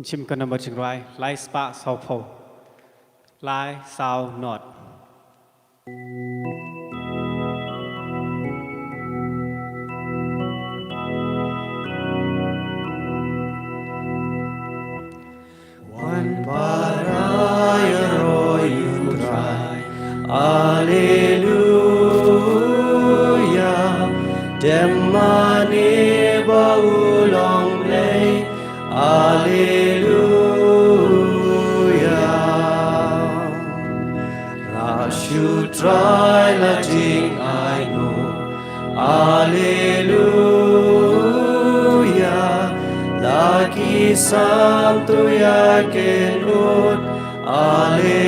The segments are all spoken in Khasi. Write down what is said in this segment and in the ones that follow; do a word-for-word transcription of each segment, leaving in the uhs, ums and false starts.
Shim ka number jingrwai, lai spah sawphew. Lai saw not. Wan para ïaroh ïa U Trai. Alleluia. Dem mane ba u long Blei. Alleluia. La shu trai la jingainguh. Alleluia. La ki sam tu ïa kynnoh. Alleluia.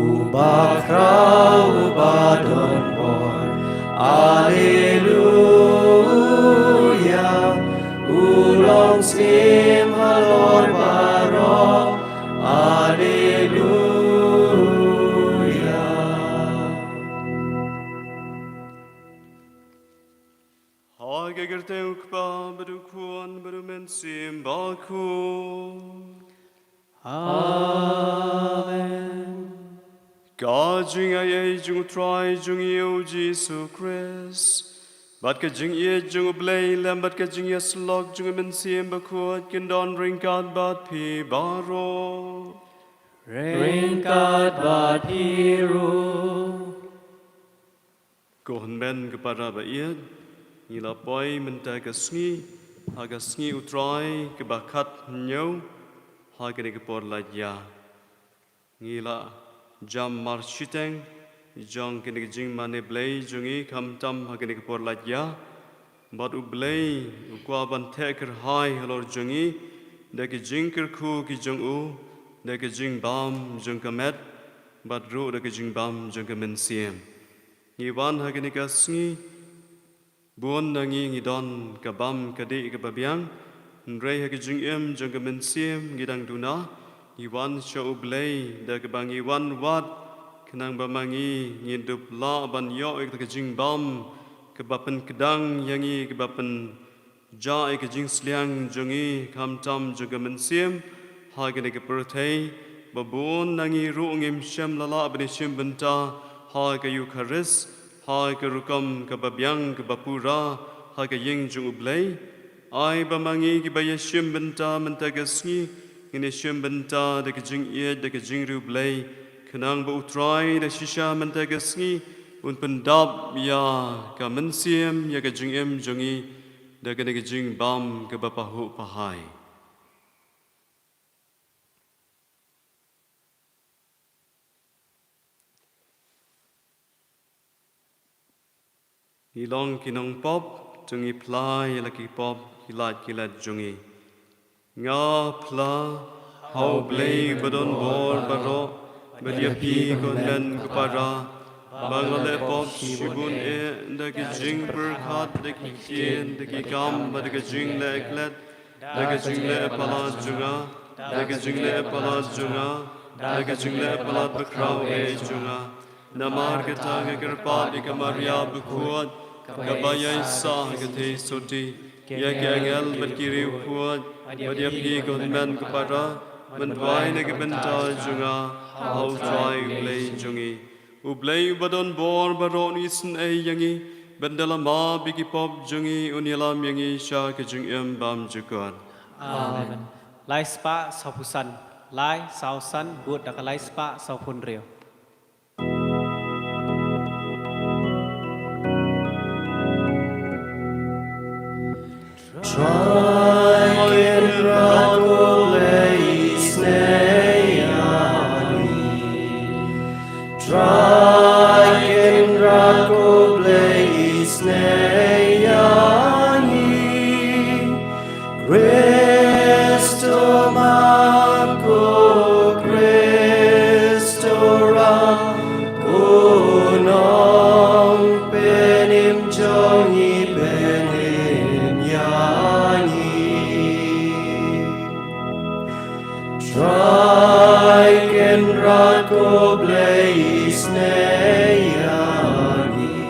Uba khraw uba don bor. Alleluia. U long syiem halor baroh. Alleluia. Ha ka kyrteng U Kpa bad U Khun bad U Mynsiem Bakhuid. Amen. Ka jingaiei jong U Trai jong ngi U Jisu Khrist, bad ka jingïeit jong U Blei lem bad ka jingïasyllok jong U Mynsiem Bakhuid kin don ryngkat bad phi baroh. Ryngkat bad phi ruh. Ko hynmen ko para ba ïeit, ngi la poi mynta ka sngi ha ka sngi U Trai kaba khathynñiew ha kane ka por lait ïa. Ngi la jam marshiteng jong kane ka jingmane Blei jong ngi khamtam ha kane ka por lait ïa. Bad U Blei u kwah ban theh kyrhai halor jong ngi da ka jingkyrkhu ki jong u, da ka jingbam jong ka met, bad ruh da ka jingbam jong ka mynsiem. Ngi wan ha kane ka sngi, bun na ngi ngi don ka bam ka dih kaba biang, hynrei ha ka jingim jong ka mynsiem ngi dang duna, ngi wan sha U Blei da kaba ngi wan wad, khnang ba ma ngi ngin dup lah ban ïoh ïa ka jingbam kaba pynkdang ïa ngi, kaba pyn jia ïa ka jingsliang jong ngi khamtam jong ka mynsiem ha kane ka pyrthei, ba bun na ngi ruh ngim shym la lah ban ïashim bynta ha ka Eukharist ha ka rukom kaba biang kaba pura ha ka ïing jong U Blei. Ai ba ma ngi kiba ïashim bynta mynta ka sngi ngin ïashim bynta da ka jingïeit da ka jingriewblei, khnang ba U Trai da shisha mynta ka sngi un pyndap ïa ka mynsiem ïa ka jingim jong ngi da kane ka jingbam kaba pahuh pahai. Ngi long ki nongpop, to ngi phla ïa la ki pop ki lait ki lait jong ngi. Nga phla ha U Blei ba don bor baroh, bad ïa phi ko hynmen ko para, ba nga la pop shibun eh da ki jingpyrkhat, da ki ktien, da ki kam, bad da ki jingleh klet, da ki jingleh palat jong nga, da ki jingleh palat jong nga, da ki jingleh palat bakhraw eh jong nga. Namar kata nga kyrpad ïa ka Maria bakhuid, kaba ïaisah ha ka theisotti, ïa ki angel bad ki riewkhuid, bad ïa phi ko hynmen ko para, ban duwai na ka bynta jong nga ha U Trai U Blei jong ngi. U Blei uba don bor baroh un isynei ïa ngi, bad da la map ïa ki pop jong ngi un ïalam ïa ngi sha ka jingim bymjukut. Amen. Lai spah sawphew san, lai saw san bud da ka lai spah sawphew hynriew. Trai Kynrad ko Blei isynei ïa ngi. Trai Kynrad ko Blei isynei ïa ngi. Khrist u map ko, Khrist u ram, u nongpynim jong ngi pynim ïa ngi. Trai Kynrad ko Blei isynei ïa ngi.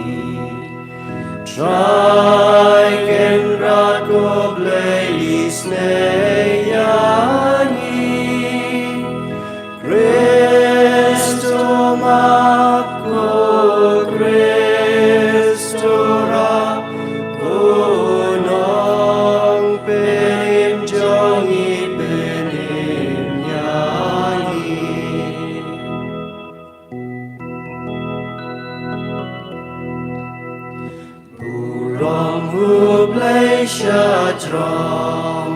U Blei sha jrong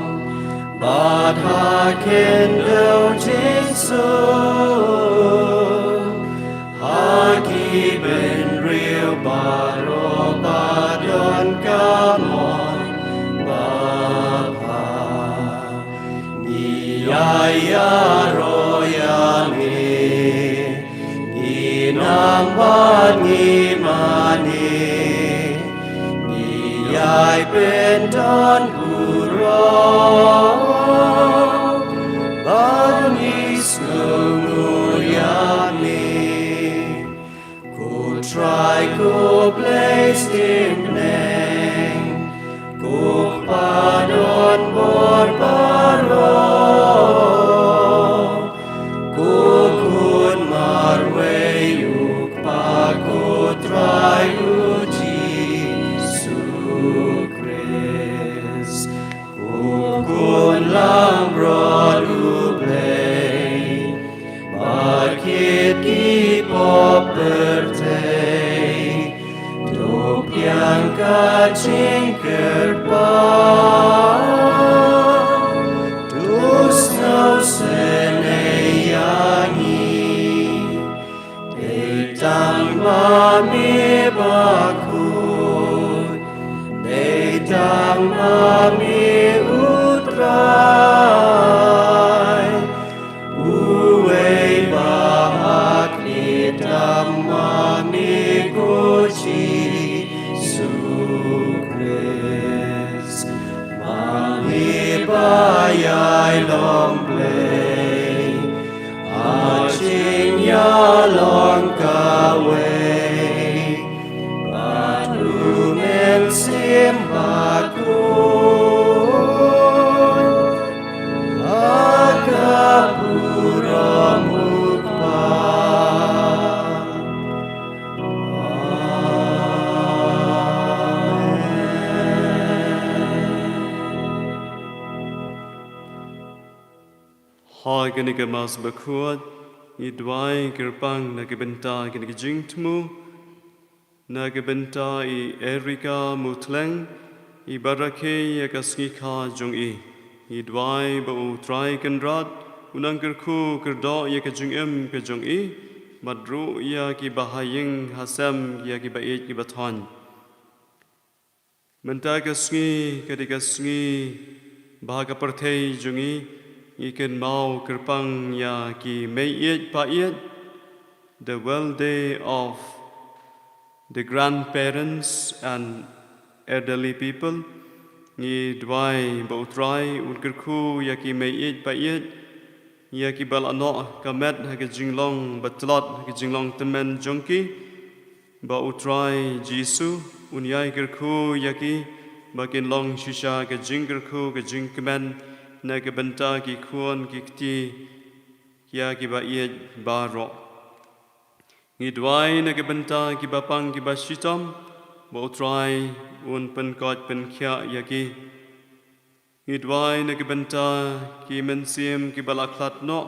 bad ha khyndew jingsuk, ha ki bynriew baroh ba don ka mon ba bha. Ngi ïai ïaroh ïa me, ngi nang bad ngi mane, ngi ïai pyndon burom, bad ngi sngewnguh ïa me. Ko Trai ko Blei shipneng, ko Kpa don bor baroh, ko Khun marwei u Kpa, ko Trai u Jisu Khrist, ko Khun langbrot u Blei, ba kit ki pop pyrthei, to pdiang ka jingkyrpad, to sngewsynei ïa ngi. Dei tang ma me bakhuid, dei tang ma me u Trai, uwei ba ha khlieh tam ma me ko Jisu Khrist, ma me ba ïailong Blei ha jingïalong kawei bad u Mynsiem Bakhuid, ha ka burom u Kpa. Amen. Ha kane ka Mass bakhuid, ngi duwai kyrpang na ka bynta kine ki jingthmu, na ka bynta i Erika Muthleng, i ba rakhe ïa ka sngi kha jong i. Ngi duwai ba u Trai Kynrad un nang kyrkhu kyrdoh ïa ka jingim ka jong i, bad ruh ïa ki ba ha ïing ha sem, ïa ki ba ïeit ki ba thoiñ. Mynta ka sngi ka dei ka sngi ba ha ka pyrthei jong ngi, ngi kynmaw kyrpang ïa ki mei ïeit pa ïeit, the World Day of the Grandparents and Elderly People. Ngi duwai ba u Trai un kyrkhu ïa ki mei ïeit pa ïeit, ïa ki ba la noh ka met ha ka jinglong ba tlot, ha ka jinglong tymmen jong ki, ba u Trai Jisu un ïai kyrkhu ïa ki, ba kin long shisha ka jingkyrkhu ka jingkmen na ka bynta ki khun ki kti, ïa ki ba ïeit baroh. Ngi duwai na ka bynta ki ba pang ki ba shitom, ba u Trai un pynkoit pynkhiah ïa ki. Ngi duwai na ka bynta ki mynsiem ki ba la khlad noh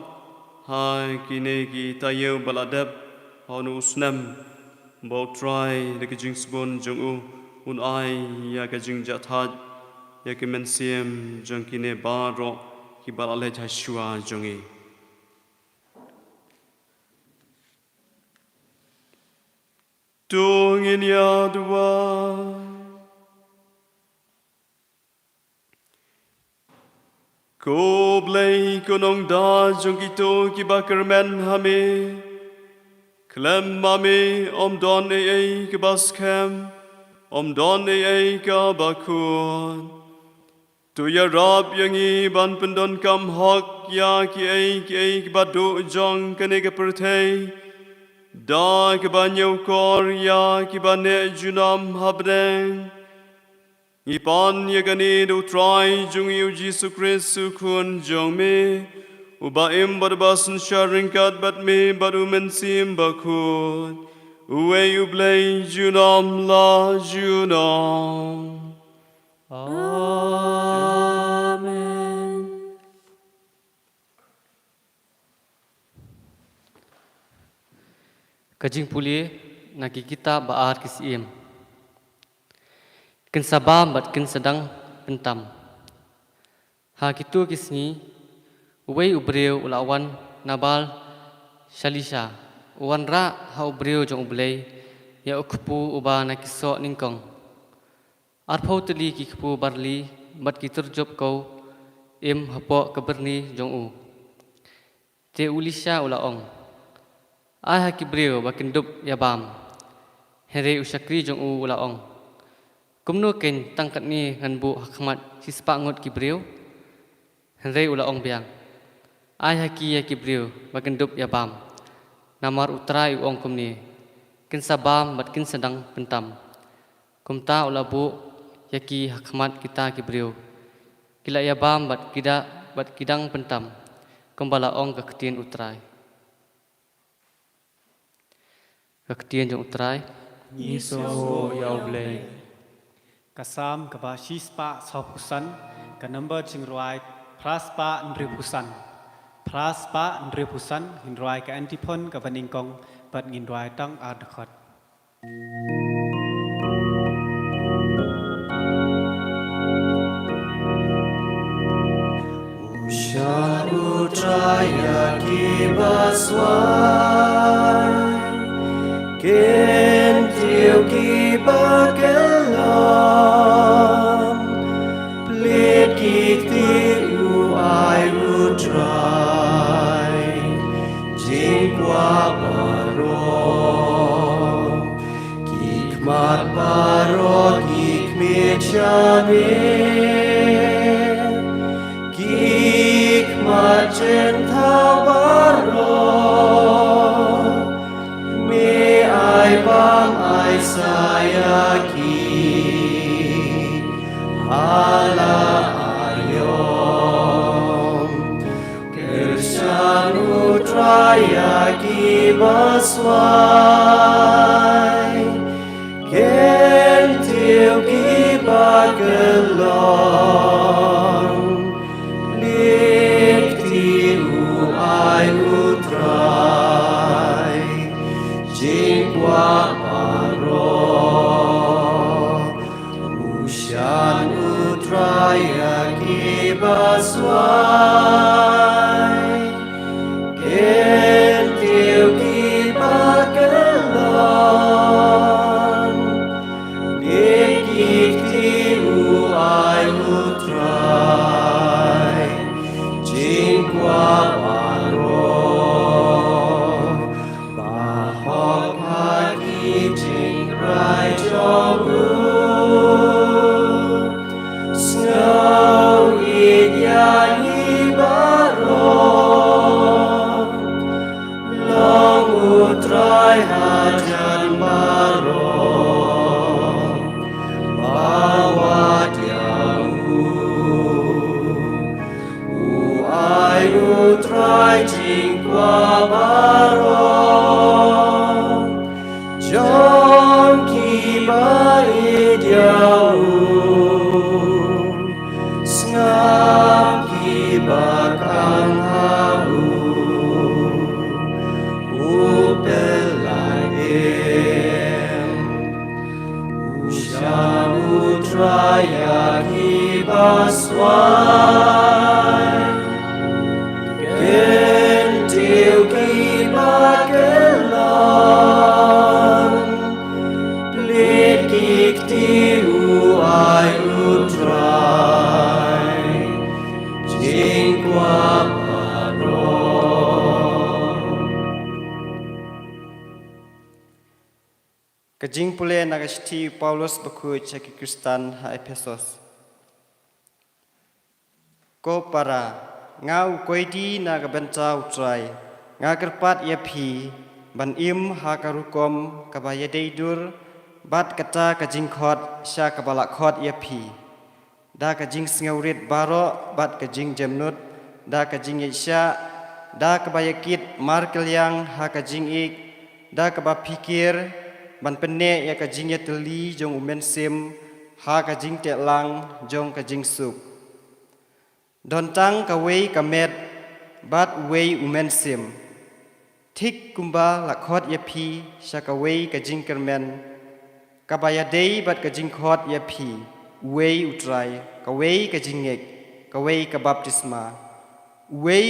ha kine ki taïew ba la dep ha une u snem, ba u Trai da ka jingsbun jong u un ai ïa ka jingjahthait ïa ki mynsiem jong kine baroh ki ba la leit ha shuwa jong ngi. To ngin ïa duwai. Ko Blei, ko Nongda jong kito ki ba kyrmen ha me, khlem ma me ym don ei ei ka ba skhem, ym don ei ei ka ba khuid. To ïarap ïa ngi ban pyndonkam hok ïa ki ei ki ei ki ba duh jong kane ka pyrthei, da ka ba ñiewkor ïa ki ba neh junom ha bneng. Ngi pan ïa kane da u Trai jong ngi u Jisu Khrist u Khun jong me, u ba im bad u ba synshar ryngkat bad me bad u Mynsiem Bakhuid, uwei u Blei junom la junom. Amen. Ka jingpule na ki kitab ba ar ki Syiem. Kin sa bam bad kin sa dang pyntam. Ha kito ki sngi, uwei u briew u la wan na Baal Shalisha, u wanrah ha u briew jong U Blei ïa u kpu uba na ki soh nyngkong. Arphew tylli ki kpu barli bad ki tyrjup kew im hapoh ka byrni jong u. Te u Elisha u la ong, "Ai ha ki briew ba kin dup ïa bam." Hynrei u shakri jong u u la ong, "Kumno keiñ tang katne ngan buh ha khmat shispah ngut ki briew?" Hynrei u la ong biang, "Ai ha ki ïa ki briew ba kin dup ïa bam. Namar U Trai u ong kumne, 'Kin sa bam bad kin sa dang pyntam.'" Kumta u la buh ïa ki ha khmat kita ki briew. Ki la ïa bam bad ki da, bad ki dang pyntam, kumba la ong ka ktien U Trai. Ka ktien jong U Trai. Ngi sngewnguh ïa U Blei. Ka Salm kaba shispah sawphew san, ka number jingrwai phraspah hynriewphew san. Phraspah hynriewphew san, ngin rwai ka antiphon kaba nyngkong bad ngin rwai tang ar dkhot. U shah U Trai ïa ki baswai, kyntiew ki bakyllon, plie ki kti u ai U Trai, jingkwah baroh. Ki khmat baroh ki khmih shane, ki khmat jingthaw baroh, me ai bam ai sah ïa ki ha la aïom. Kyrshan U Trai ïa ki baswai, kyntiew ki bakyllon, plie ki kti u ai U Trai, jingkwah baroh. U shah U Trai ïa ki baswai, kyntiew ki bakyllon, plie ki kti u ai U Trai, jingkwah baroh. Bahok ha ki jingrai jong u, sngew ïeit ïa ngi baroh. Long U Trai hajan baroh ba wad ïa u. U ai U Trai jingkwah baroh jong kiba ïeit ïa u. Sngap kiba khang ha u, u pynlait im. U shah U Trai ïa ki baswai, kyntiew ki bakyllon, plie ki kti u ai U Trai, jingkwah baroh. Ka jingpule na ka shithi u Paulus bakhuid sha ki Khristan ha Ephesos. Ko para, nga u koidi na ka bynta U Trai, nga kyrpad ïa phi ban im ha ka rukom kaba ïadei dur bad kata ka jingkhot sha kaba la khot ïa phi. Da ka jingsngewrit baroh bad ka jingjemnud, da ka jingïaishah, da kaba ïakit markylliang ha ka jingïeit, da kaba phikir ban pynneh ïa ka jingïatylli jong U Mynsiem ha ka jingteh lang jong ka jingsuk. Don tang kawei ka met bad uwei U Mynsiem, thik kumba la khot ïa phi sha kawei ka jingkyrmen. Kaba ïadei bad ka jingkhot ïa phi, uwei u Trai, kawei ka jingngeit, kawei ka baptisma, uwei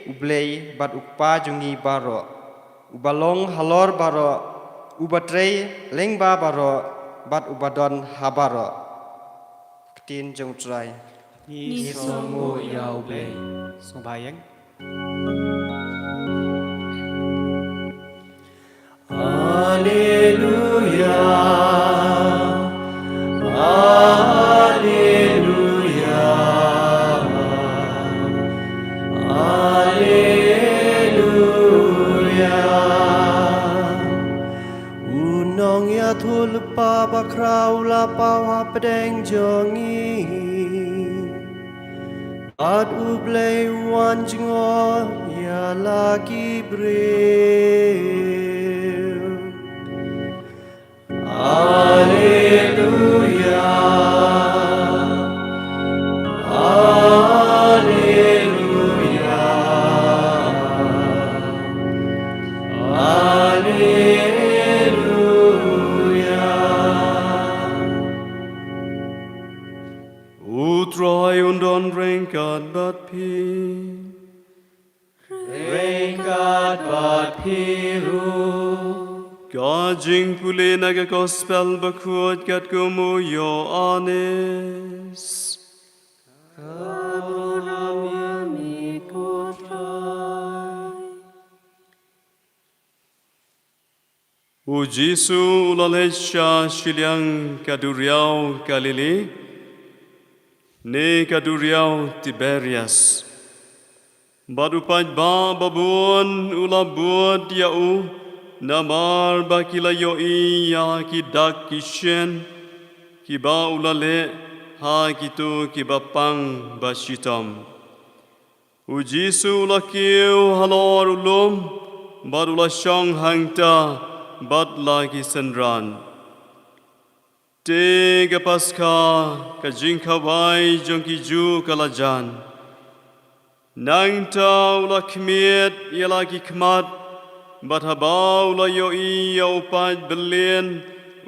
u Blei bad u Kpa jong ngi baroh, uba long halor baroh, uba trei lyngba baroh, bad uba don ha baroh. Ka ktien jong u Trai. Ngi sngewnguh ïa u Blei. Sngewbha ïeng. Alleluia, alleluia, alleluia. U nongïathuhlypa bakhraw u la paw hapdeng jong ngi. Bad u Blei u wan jngoh ïa la ki briew. Alleluia. Alleluia. Alleluia. U Trai un don ryngkat bad phi. Ryngkat bad phi ruh. Ka jingpule na ka Gospel bakhuid katkum u Ïoannis. Ka burom ïa me ko Trai. U Jisu u la leit sha shiliang ka duriaw Galili, ne ka duriaw Tiberias. Bad u paidbah babun u la bud ïa u, namar ba ki la ïohi ïa ki dak ki shin, kiba u la leh ha kito kiba pang ba shitom. U Jisu u la kiew halor u lum, bad u la shong hangta, bad la ki synran. Te ka Paskha, ka jingkhawai jong ki Jiw ka la jan. Nangta u la khmied ïa la ki khmat, bad haba u la ïohi ïa u paid byllieng,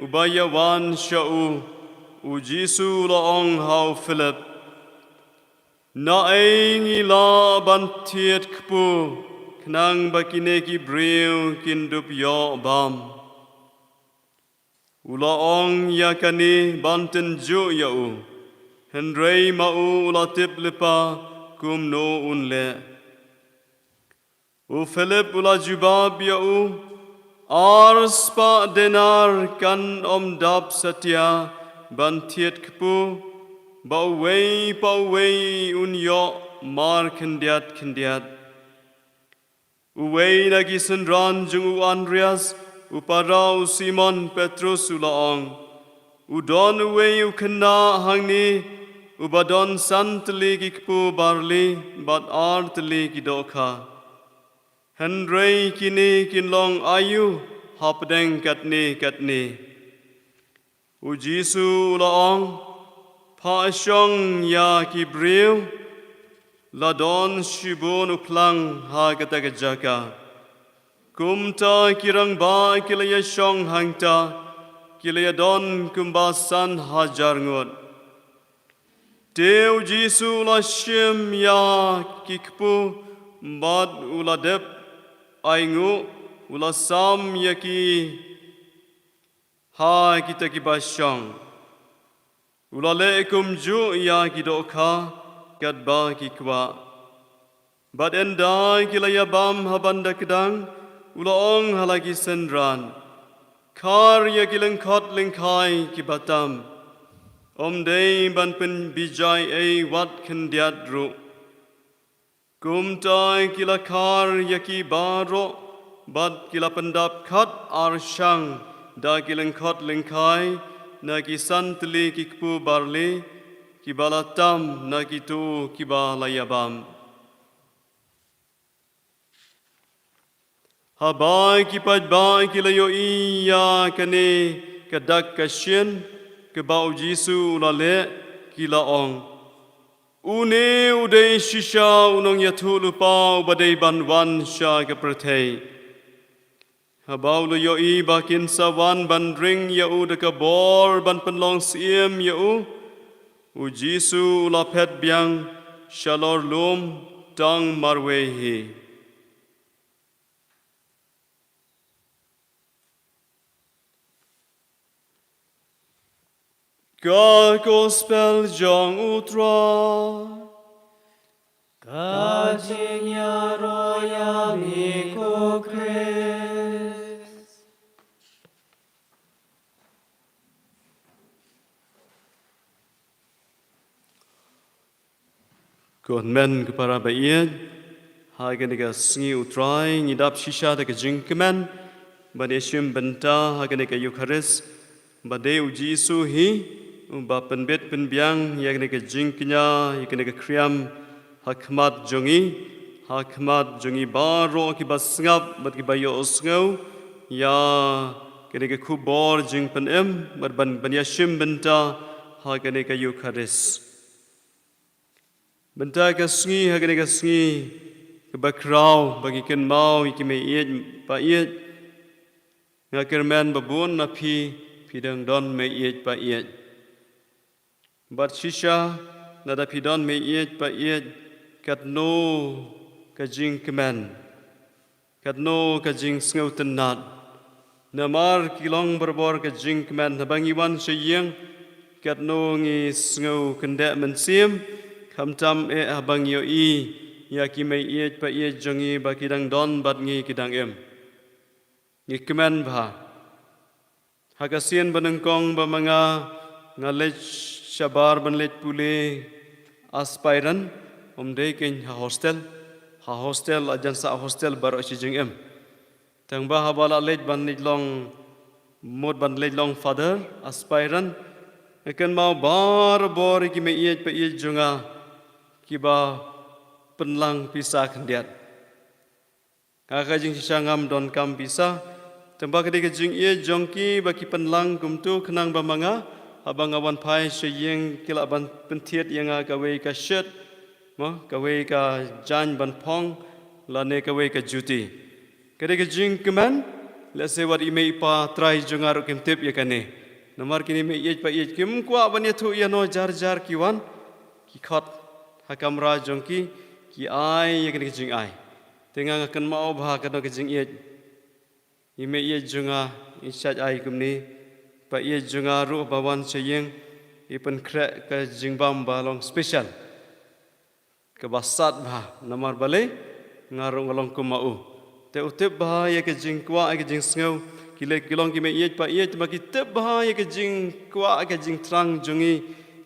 uba ïawan sha u, u Jisu u la ong ha u Philip. Naei ngi lah ban thied kpu, khnang ba kine ki briew kin dup ïoh bam. U la ong ïa kane ban tynjuh ïa u, hynrei ma u u la tip lypa kumno un leh. U Philip u la jubab ïa u, ar spah denar kan ym dap satia ban thied kpu, ba uwei pa uwei un ïoh mar khyndiat khyndiat. Uwei na ki synran jong u Andreas, u para u Simon Petrus u la ong, u don uwei u khynnah hangne, uba don san tylli ki kpu barli, bad ar tylli ki dohkha. Hynrei kine kin long aïu hapdeng katne katne. U Jisu u la ong, phah shong ïa ki briew, la don shibun u phlang ha kata ka jaka. Kumta ki rangbah ki la ïa shong hangta, ki la ïa don kumba san hajar ngut. Te u Jisu u la shim ïa ki kpu, bad u la dep, ai nguh, u la sam ïa ki ha kita kiba shong. U la leh kumjuh ïa ki dohkha, katba ki kwah. Bad ynda ki la ïa bam ha ban da kdang, u la ong ha la ki synran, khar ïa ki lyngkhot lyngkhai kiba tam. Ym dei ban pynbijai ei wat khyndiat ruh. Kumta ki la khar ïa ki baroh, bad ki la pyndap khat arshang da ki lyngkhot lyngkhai na ki san tylli ki kpu barli, kiba la tam na kito kiba la ïa bam. Haba ki paidbah ki la ïohi ïa kane ka dak ka shin, kaba u Jisu u la leh, ki la ong, une u dei shisha u nongïathuhlypa uba dei ban wan sha ka pyrthei. Haba u la ïohi ba kin sa wan ban ring ïa u da ka bor ban pynlong syiem ïa u, u Jisu u la phet biang shalor lum tang marwei hi. Ka Gospel jong u Trai. Ka jingïaroh ïa me ko Khrist. Ko hynmen ko para ba ïeit, ha kane ka sngi u Trai ngi dap shisha da ka jingkmen ban ïashim bynta ha kane ka Eukharist, ba dei u Jisu hi uba pynbit pynbiang ïa kane ka jingkñia, ïa kane ka khriam ha khmat jong ngi, ha khmat jong ngi baroh kiba sngap bad kiba ïohsngew ïa kane ka khubor jingpynim bad ban, ban ïashim bynta ha kane ka Eukharist. Bynta ka sngi, ha kane ka sngi kaba khraw ba ngi kynmaw ïa ki mei ïeit pa ïeit, nga kyrmen ba bun na phi, phi dang don mei ïeit pa ïeit. Bad shisha, lada phi don mei ïeit pa ïeit, katno ka jingkmen, katno ka jingsngewtynnad. Namar ki long barabor ka jingkmen, haba ngi wan sha ïing, katno ngi sngew kyndeh mynsiem, khamtam eh haba ngi ïohi ïa ki mei ïeit pa ïeit jong ngi ba ki dang don bad ngi, ki dang im. Ngi kmen bha. Ha ka sien ba nyngkong ba ma nga, nga leit shabar ban leit pule aspirant, ym dei keiñ ha hostel. Ha hostel, la jan sah hostel baroh shi jingim. Tang ba haba la leit ban leit long, mut ban leit long father aspirant, nga kynmaw barabor ïa ki mei ïeit pa ïeit jong nga kiba pynlang pisa khyndiat. Ha ka jingshisha ngam donkam pisa. Tang ba ka dei ka jingïeit jong ki ba ki pynlang kumto, khnang ba ma nga, haba nga wan phai sha ïing, ki lah ban pynthied ïa nga kawei ka shirt, mo, kawei ka jaiñ ban phong, lane kawei ka juti. Ka dei ka jingkmen, lehse wat i mei i pa trai jong nga ruh kim tip ïa kane. Namar kine mei ïeit pa ïeit kim kwah ban ïathuh ïano, jar jar ki wan, ki khot ha kamra jong ki, ki ai ïa kane ka jingai. Te nga, nga kynmaw bha kano ka jingïeit. I mei ïeit jong nga, i shait ai kumne, pa ïeit jong nga ruh ba wan sha ïing, i pynkhreh ka jingbam ba long special, kaba sat bha, namar balei, nga ruh nga long kum ma u. Te u tip bha ïa ka jingkwah, ïa ka jingsngew, ki leh ki long ki mei ïeit pa ïeit, ma ki tip bha ïa ka jingkwah, ka jingthrang jong ngi,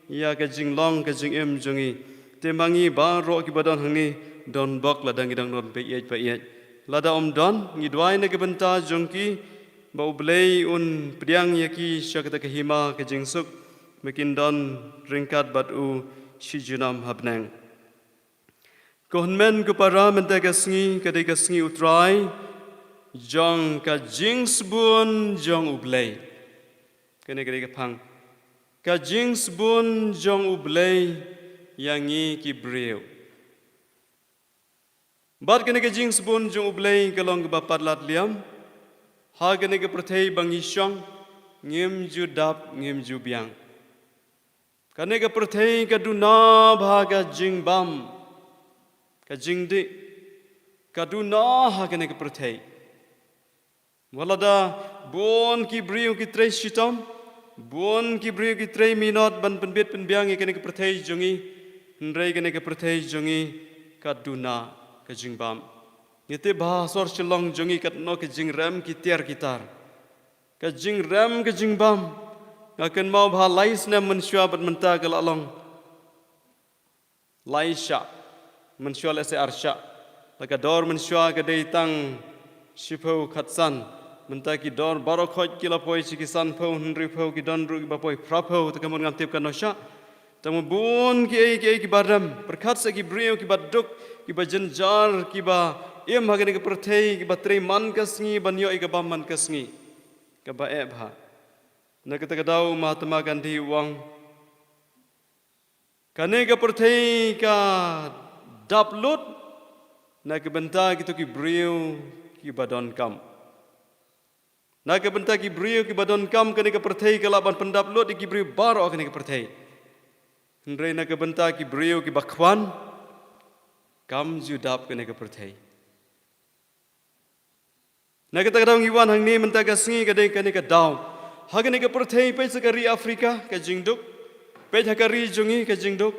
ïa ka jinglong, ka jingim jong ngi. Te ma ngi baroh kiba don hangne, don bok lada ngi dang don mei ïeit pa ïeit. Lada ym don, ngi duwai na ka bynta jong ki, ba U Blei un pdiang ïa ki sha kata ka hima ka jingsuk, ba kin don ryngkat bad u shi junom ha bneng. Ko hynmen ko para, mynta ka sngi ka dei ka sngi U Trai jong ka jingsbun jong U Blei. Kane ka dei ka phang, ka jingsbun jong U Blei ïa ngi ki briew. Bad kane ka jingsbun jong U Blei ka long kaba palat liam. Ha kane ka pyrthei ba ngi shong, ngim ju dap, ngim ju biang. Kane ka pyrthei ka duna bha ka jingbam, ka jingdih, ka duna ha kane ka pyrthei. Wat lada bun ki briew ki trei shitom, bun ki briew ki trei minot ban pynbit pynbiang ïa kane ka pyrthei jong ngi, hynrei kane ka pyrthei jong ngi ka duna ka jingbam. Ngi tip bha sor Shillong jong ngi katno ka jingrem ki tiar ki tar, ka jingrem ka jingbam. Nga kynmaw bha lai snem mynshuwa bad mynta ka la long lai shah, mynshuwa lehse ar shah. La ka dor mynshuwa ka dei tang shiphew khatsan. Mynta ki dor baroh khoit ki la poi sha ki sanphew, hynriewphew, ki don ruh kiba poi phraphew, te ka mut ngam tip katno shah. Tang ma bun kiei kiei kiba rem, pyrkhat sa ki briew kiba duk, kiba jynjar, kiba im ha kane ka pyrthei, kiba trei man ka sngi ban ïoh ïa ka bam man ka sngi. Kaba eh bha. Na kata ka daw u Mahatma Gandhi u ong, kane ka pyrthei ka dap lut na ka bynta kito ki briew kiba donkam. Na ka bynta ki briew kiba donkam kane ka pyrthei ka lah ban pyndap lut ïa ki briew baroh kane ka pyrthei. Hynrei na ka bynta ki briew kiba khwan, kam ju dap kane ka pyrthei. Na kata ka daw ngi wan hangne mynta ka sngi ka dei kane ka daw. Ha kane ka pyrthei peit sa ka ri Afrika ka jingduk. Peit ha ka ri jong ngi ka jingduk.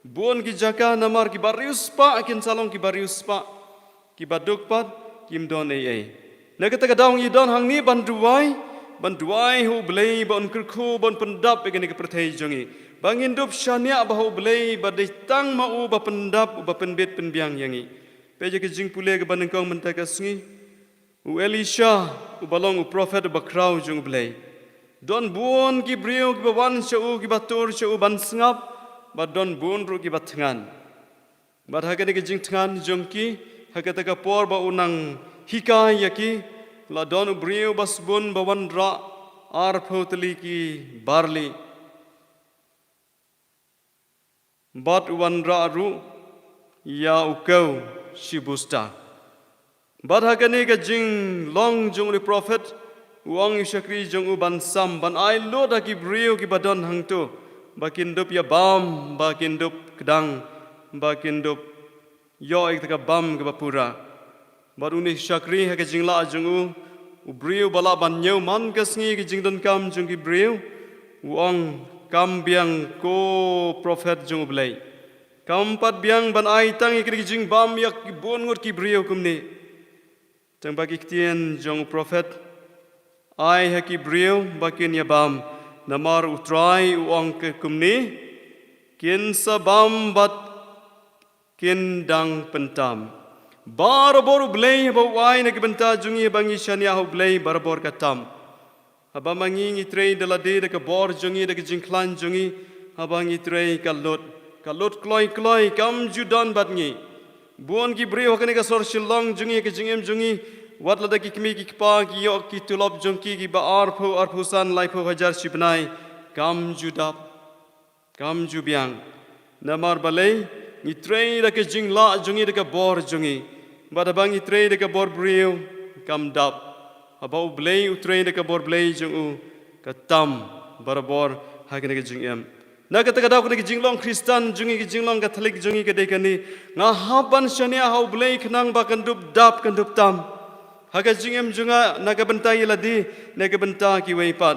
Bun ki jaka namar kiba riewspah kin sa long kiba riewspah. Kiba duk pat kim don ei ei. Na kata ka daw ngi don hangne ban duwai, ban duwai ha U Blei ba un kyrkhu ba un pyndap ïa kane ka pyrthei jong ngi. Ba ngin dup shaniah bha ha U Blei ba dei tang ma u ba pyndap, ba pynbit pynbiang ïa ngi. Peit ïa ka jingpule kaba nyngkong mynta ka sngi. U Elisha, uba long u prophet uba khraw jong U Blei. Don bun ki briew kiba wan sha u, kiba tur sha u ban sngap, bad don bun ruh kiba thngan. Bad ha kane ka jingthngan jong ki, ha kata ka por ba u nang hikai ïa ki, la don u briew ba sbun ba wanrah arphew tylli ki barli. Bad u wanrah ruh ïa u kew shi busta. Bad ha kane ka jinglong jong u prophet, u ong ïa u shakri jong u ban sam, ban ai lut ha ki briew kiba don hangto, ba kin dup ïa bam, ba kin dup kdang, ba kin dup ïoh ïa kata ka bam kaba pura. Bad une u shakri ha ka jinglah jong u, u briew ba lah ban ñiew man ka sngi ka jingdonkam jong ki briew, u ong kam biang ko prophet jong U Blei. Kam pat biang ban ai tang ïa ki jingbam ïa ki bun ngut ki briew kumne. Tang ba ki ktien jong u prophet, ai ha ki briew ba kin ïa bam, namar U Trai u ong kumne, kin sa bam bad kin dang pyntam. Barabor U Blei ba u ai na ki bynta jong ngi ba ngi shaniah ha U Blei barabor ka tam. Haba ma ngi ngi trei da lade da ka bor jong ngi da ka jingkhlaiñ jong ngi, haba ngi trei ka lut. Ka lut kloi kloi kam ju don bad ngi. Bun ki briew ha kane ka sor Shillong jong ngi ka jingim jong ngi, wat lada ki kmie ki kpa ki ïoh ki tulop jong ki kiba arphew, arphew san, laiphew hajar shi bnai, kam ju dap. Kam ju biang. Namar balei, ngi trei da ka jinglah jong ngi da ka bor jong ngi. Bad haba ngi trei da ka bor briew, kam dap. Haba U Blei u trei da ka bor Blei jong u, ka tam barabor ha kane ka jingim. Na kata ka daw kane ka jinglong Khristan jong ngi, ka jinglong Katholik jong ngi ka dei kane. Nga hap ban shaniah ha U Blei khnang ba kan dup dap kan dup tam. Ha ka jingim jong nga na ka bynta ïa lade, na ka bynta kiwei pat.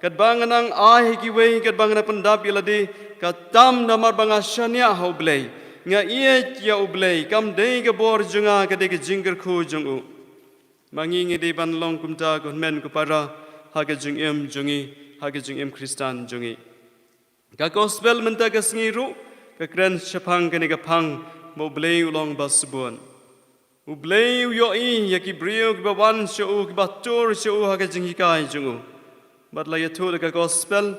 Katba nga nang ai ha kiwei, katba nga nang pyndap ïa lade, ka tam namar ba nga shaniah ha U Blei. Nga ïeit ïa U Blei, kam dei ka bor jong nga, ka dei ka jingkyrkhu jong u. Ma ngi ngi dei ban long kumta ko hynmen ko para, ha ka jingim jong ngi, ha ka jingim Khristan jong ngi. Ka gospel mynta ka sngi ruh, ka kren shaphang kane ka phang, ba U Blei u long ba sbun. U Blei u ïohi ïa ki briew kiba wan sha u, kiba tur sha u ha ka jinghikai jong u. Bad la ïathuh da ka gospel,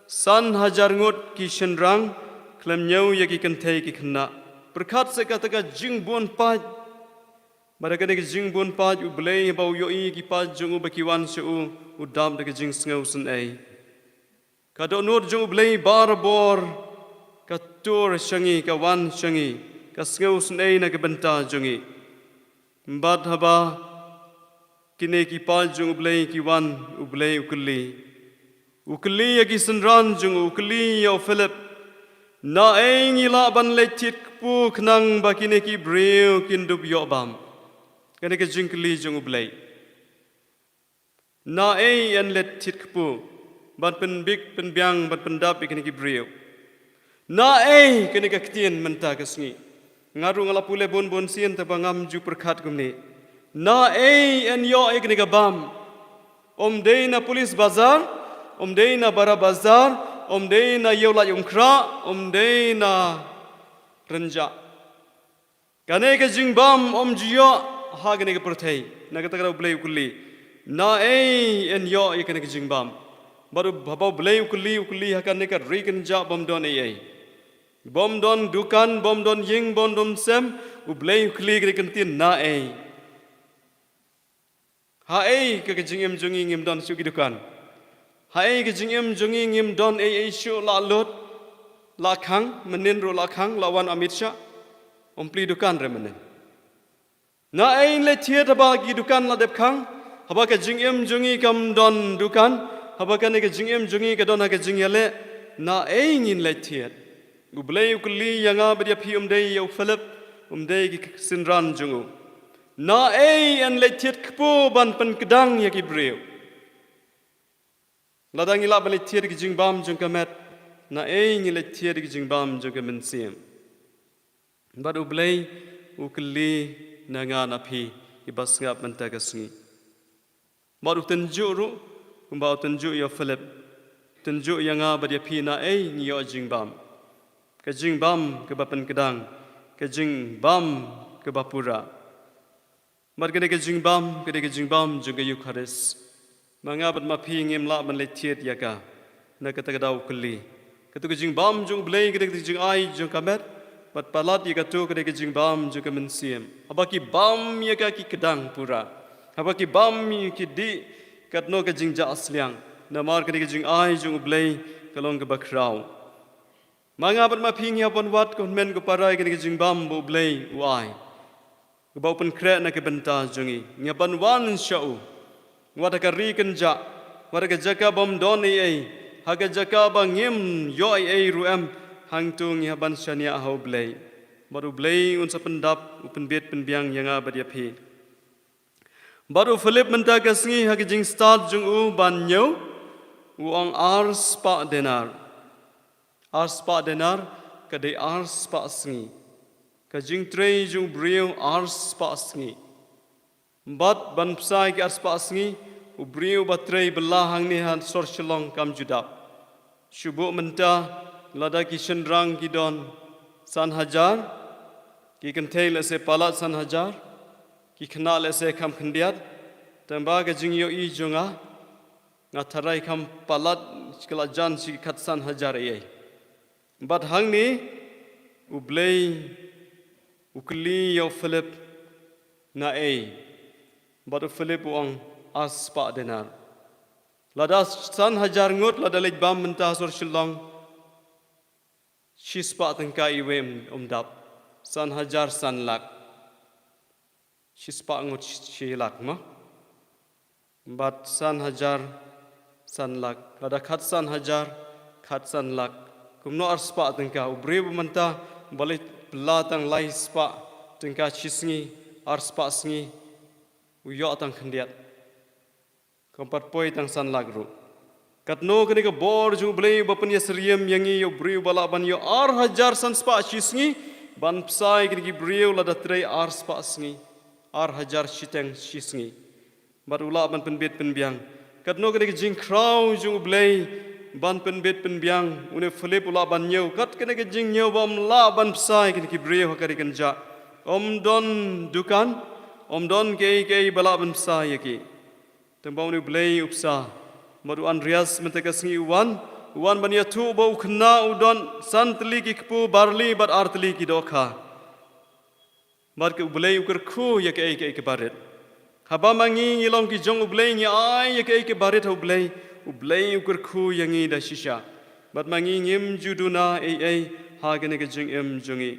san hajar ngut ki shynrang, khlem ñiew ïa ki kynthei ki khynnah. Pyrkhat sa kata ka jingbun paid. Bad ha kane ka jingbun paid U Blei ba u ïohi ïa ki paid jong u ba ki wan sha u, u dap da ka jingsngew synei. Ka dohnud jong U Blei barabor, ka tur sha ngi, ka wan sha ngi, ka sngew synei na ka bynta jong ngi. Bad haba kine ki paid jong U Blei ki wan, U Blei u kylli. U kylli ïa ki synran jong u, u kylli ïa u Philip. Naei ngi lah ban leit thied kpu khnang ba kine ki briew kin dup ïoh bam. Kane ka jingkylli jong U Blei. Naei yn leit thied kpu, ban pynbit pynbiang, ban pyndap ïa kine ki briew. Naei kane ka ktien mynta ka sngi. Nga ruh nga la pule bun bun sien te ba ngam ju pyrkhat kumne. Naei yn ïoh ïa kane ka bam. Ym dei na Police Bazar, ym dei na Bara Bazar, ym dei na Ïewlait Umkhrah, ym dei na Rynjah. Kane ka jingbam ym ju ïoh ha kane ka pyrthei. Na kata ka daw U Blei u kylli. Naei yn ïoh ïa kane ka jingbam. Bad u, haba U Blei u kylli, u kylli ha kane ka ri kynjah bym don ei ei. Bym don dukan, bym don ïing, bym don sem, U Blei u kylli kane ka ktien naei. Haei ka, ka jingim jong ngi ngim don shuh ki dukan. Haei ka jingim jong ngi ngim don ei ei shuh la lut, la khang, mynnin ruh la khang, la wan Amit Shah. Ym plie dukan re mynnin. Naei leit thied haba ki dukan la dep khang. Haba ka jingim jong ngi kam don dukan, haba kane ka jingim jong ngi ka don ha ka jingïaleh, na ei ngin leit thied? U Blei u kylli ïa nga bad ïa phi, um dei ïa u Philip, um dei ki synran jong u. Na ei yn leit thied kpu ban pynkdang ïa ki briew? Lada ngi lah ban leit thied ki jingbam jong ka met, na ei ngi leit thied ki jingbam jong ka mynsiem? Bad U Blei u kylli na nga na phi, kiba sngap mynta ka sngi. Bad u tynjuh ruh, kumba u tynjuh ïa u Philip, tynjuh ïa nga bad ïa phi, na ei ngi ïoh jingbam. Ka jingbam kaba pynkdang, ka jingbam kaba pura. Bad ka dei ka jingbam, ka dei ka jingbam jong ka Eukharist. Ma nga bad ma phi ngim lah ban leit thied ïa ka. Na kata ka daw u kylli. Kato ka jingbam jong U Blei ka dei ka jingai jong ka met. Bad palat ïa kato ka dei ka jingbam jong ka mynsiem. Haba ki bam ïa ka ki kdang pura. Haba ki bam ïa ki dih katno ka jingjah sliang. Namar ka dei ka jingai jong U Blei ka long kaba khraw. Ma nga bad ma phi ngi hap ban wad, ko hynmen ko para, ïa kane ka jingbam ba U Blei u ai, kaba u pynkhreh na ka bynta jong ngi. Ngi hap ban wan sha u. Wat ha ka ri kynjah, wat ha ka jaka bym don ei ei, ha ka jaka ba ngim ïoh ei ei ruh em, hangto ngi hap ban shaniah ha U Blei. Bad U Blei un sa pyndap, u pynbit pynbiang ïa nga bad ïa phi. Bad u Philip mynta ka sngi ha ka jingstad jong u ban ñiew, u ong ar spah denar. Ar spah denar ka dei ar spah sngi. Ka jingtrei jong u briew ar spah sngi. Bad ban bsa ïa ki ar spah sngi, u briew ba trei bylla hangne ha sor Shillong kam ju dap. Shu buh mynta, lada ki shynrang ki don san hajar, ki kynthei lehse palat san hajar, ki khynnah lehse kham khyndiat, tangba ka jingïohi jong nga, nga tharai kham palat, ki la jan shi khatsan hajar ei ei. Bad hangne, U Blei u kylli ïa u Philip na ei. Bad u Philip u ong ar spah denar. Lada san hajar ngut, lada leit bam mynta ha sor Shillong, shi spah tyngka iwei um, um dap. San hajar san lak. Shi spah ngut shi lak mo. Bad san hajar san lak. Lada khatsan hajar, khatsan lak. Kumno ar spah tyngka? U briew ba mynta ba leit bylla tang lai spah tyngka shi sngi, ar spah sngi, u ïoh tang khyndiat. Kam pat poi tang san lak ruh. Katno kane ka bor jong U Blei ba pynïasyriem ïa ngi, ïa u briew ba lah ban ïoh ar hajar san spah shi sngi, ban bsa ïa kine ki briew lada trei ar spah sngi, ar hajar shiteng shi sngi. Bad u lah ban pynbit pynbiang. Katno kane ka jingkhraw jong U Blei ban pynbit pynbiang, une u Philip u lah ban ñiew, kat kane ka jingñiew bym lah ban bsa ïa kine ki briew ha ka ri kynjah. Ym don dukan, ym don kaei kaei ba lah ban bsa ïa ki. Tangba une U Blei u bsa. Bad u Andreas mynta ka sngi u wan, u wan ban ïathuh ba u khynnah u don san tylli ki kpu barli bad ar tylli ki dohkha. Bad ka U Blei u kyrkhu ïa kaei kaei kaba rit. Haba ma ngi ngi long ki jong U Blei, ngi ai ïa kaei kaba rit ha U Blei, U Blei u kyrkhu ïa ngi da shisha. Bad ma ngi ngim ju duna ei ei ha kane ka jingim jong ngi.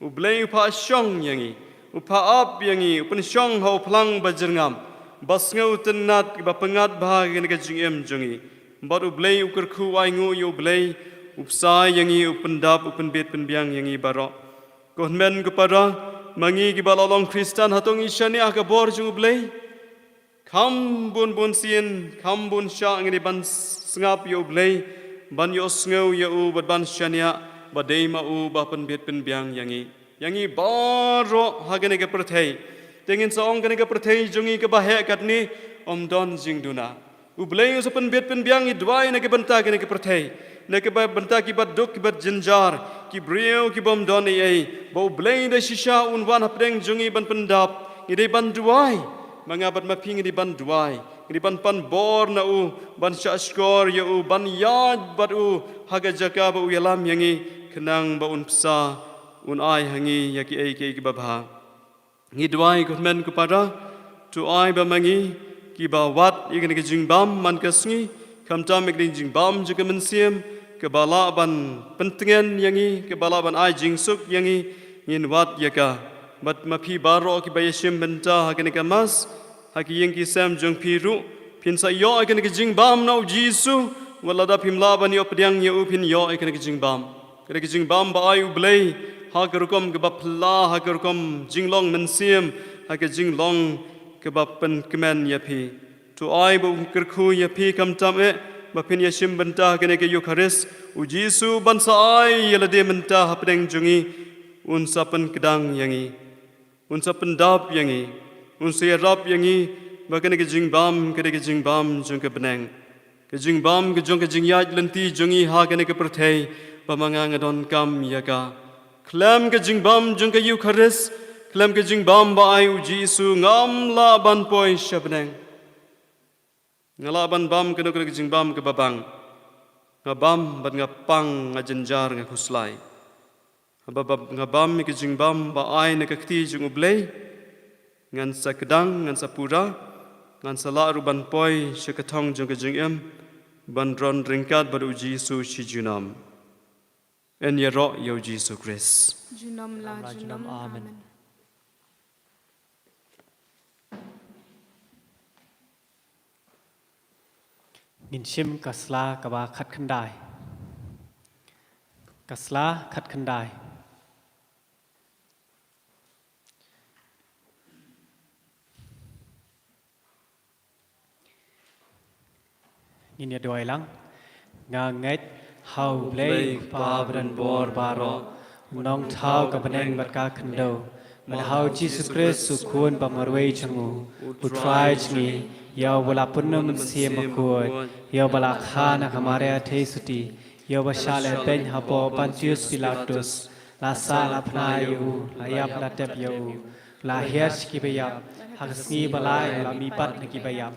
U Blei u phah shong ïa ngi, u phah ap ïa ngi, u pynshong ha u phlang ba jyrngam, ba sngewtynnat, ba pyngngad bha ha kane ka jingim jong ngi. Bad U Blei u kyrkhu, u ainguh ïa U Blei, u bsa ïa ngi, u pyndap, u pynbit pynbiang ïa ngi baroh. Ko hynmen ko para, ma ngi kiba la long Khristan, hato ngi shaniah ha ka bor jong U Blei? Kham bun bun sien, kham bun shah ngi dei ban sngap ïa U Blei, ban ïohsngew ïa u, bad ban shaniah ba dei ma u ba pynbit pynbiang ïa ngi. Ïa ngi baroh ha kane ka pyrthei. Te ngin sa ong kane ka pyrthei jong ngi kaba heh katne, ym don jingduna. U Blei u sa pynbit pynbiang, ngi duwai na ka bynta kane ka pyrthei. Na ka bynta kiba duk, kiba jynjar, ki briew kibym don ei ei, ba U Blei da shisha un wan hapdeng jong ngi ban pyndap. Ngi dei ban duwai. Ma nga bad ma phi ngi dei ban duwai. Ngi dei ban pan bor na u, ban shahshkor ïa u, ban ïaid bad u ha ka jaka ba u ïalam ïa ngi, khnang ba un bsa, un ai ha ngi ïa kiei kiei kiba bha. Ngi duwai, ko hynmen ko para, to ai ba ma ngi kiba wad ïa kane ka jingbam man ka sngi, khamtam ïa kane ka jingbam jong ka mynsiem, kaba lah ban pyntngen ïa ngi, kaba lah ban ai jingsuk ïa ngi, ngin wad ïa ka. Bad ma phi baroh kiba ïashim bynta ha kane ka Mass, ha ki ïing ki sem jong phi ruh, phin sa ïoh ïa kane ka jingbam na u Jisu, wat lada phim lah ban ïoh pdiang ïa u phin ïoh ïa kane ka jingbam. Kane ka jingbam ba ai u Blei ha ka rukom kaba phylla, ha ka rukom jinglong mynsiem, ha ka jinglong kaba pynkmen ïa phi. To ai ba un kyrkhu ïa phi khamtam eh ba phin ïashim bynta ha kane ka Eukharist, u Jisu ban sa ai ïa lade mynta hapdeng jong ngi, un sa pynkdang ïa ngi. Un sa pyndap ïa ngi, un sa ïarap ïa ngi, ba kane ka jingbam ka dei ka jingbam jong ka bneng, ka jingbam ka jong ka jingïaid lynti jong ngi ha kane ka pyrthei, ba ma nga nga donkam ïa ka. Khlem ka jingbam jong ka Eukharist, khlem ka jingbam ba ai u Jisu, ngam lah ban poi sha bneng. Nga lah ban bam kano kano ka jingbam kaba bang. Nga bam bad nga pang, nga jynjar, nga khuslai. Haba ba nga bam ïa ka jingbam ba ai na ka kti jong u Blei, ngan sa kdang, ngan sa pura, ngan sa lah ruh ban poi sha ka thong jong ka jingim, ban don ryngkat bad u Jisu shi junom. Yn ïaroh ïa u Jisu Khrist. Junom la junom. Amen. Ngin shim ka sla kaba khatkhyndai. Ka sla khatkhyndai. Ngin ïa duwai lang. Nga ngeit ha u Blei u Kpa badonbor baroh, u nongthaw ka bneng bad ka khyndew, bad ha u Jisu Khrist u Khun ba marwei jong u, u Trai jong ngi, ïa uba la pynmih Mynsiem Bakhuid, ïa uba la kha na ka Maria Theisotti, ïa uba shah lehbeiñ hapoh Pontius Pilatus, la sah la phna ïa u, la ïap la tep ïa u, la hiar sha kiba ïap, ha ka sngi ba lai u la mihpat na kiba ïap.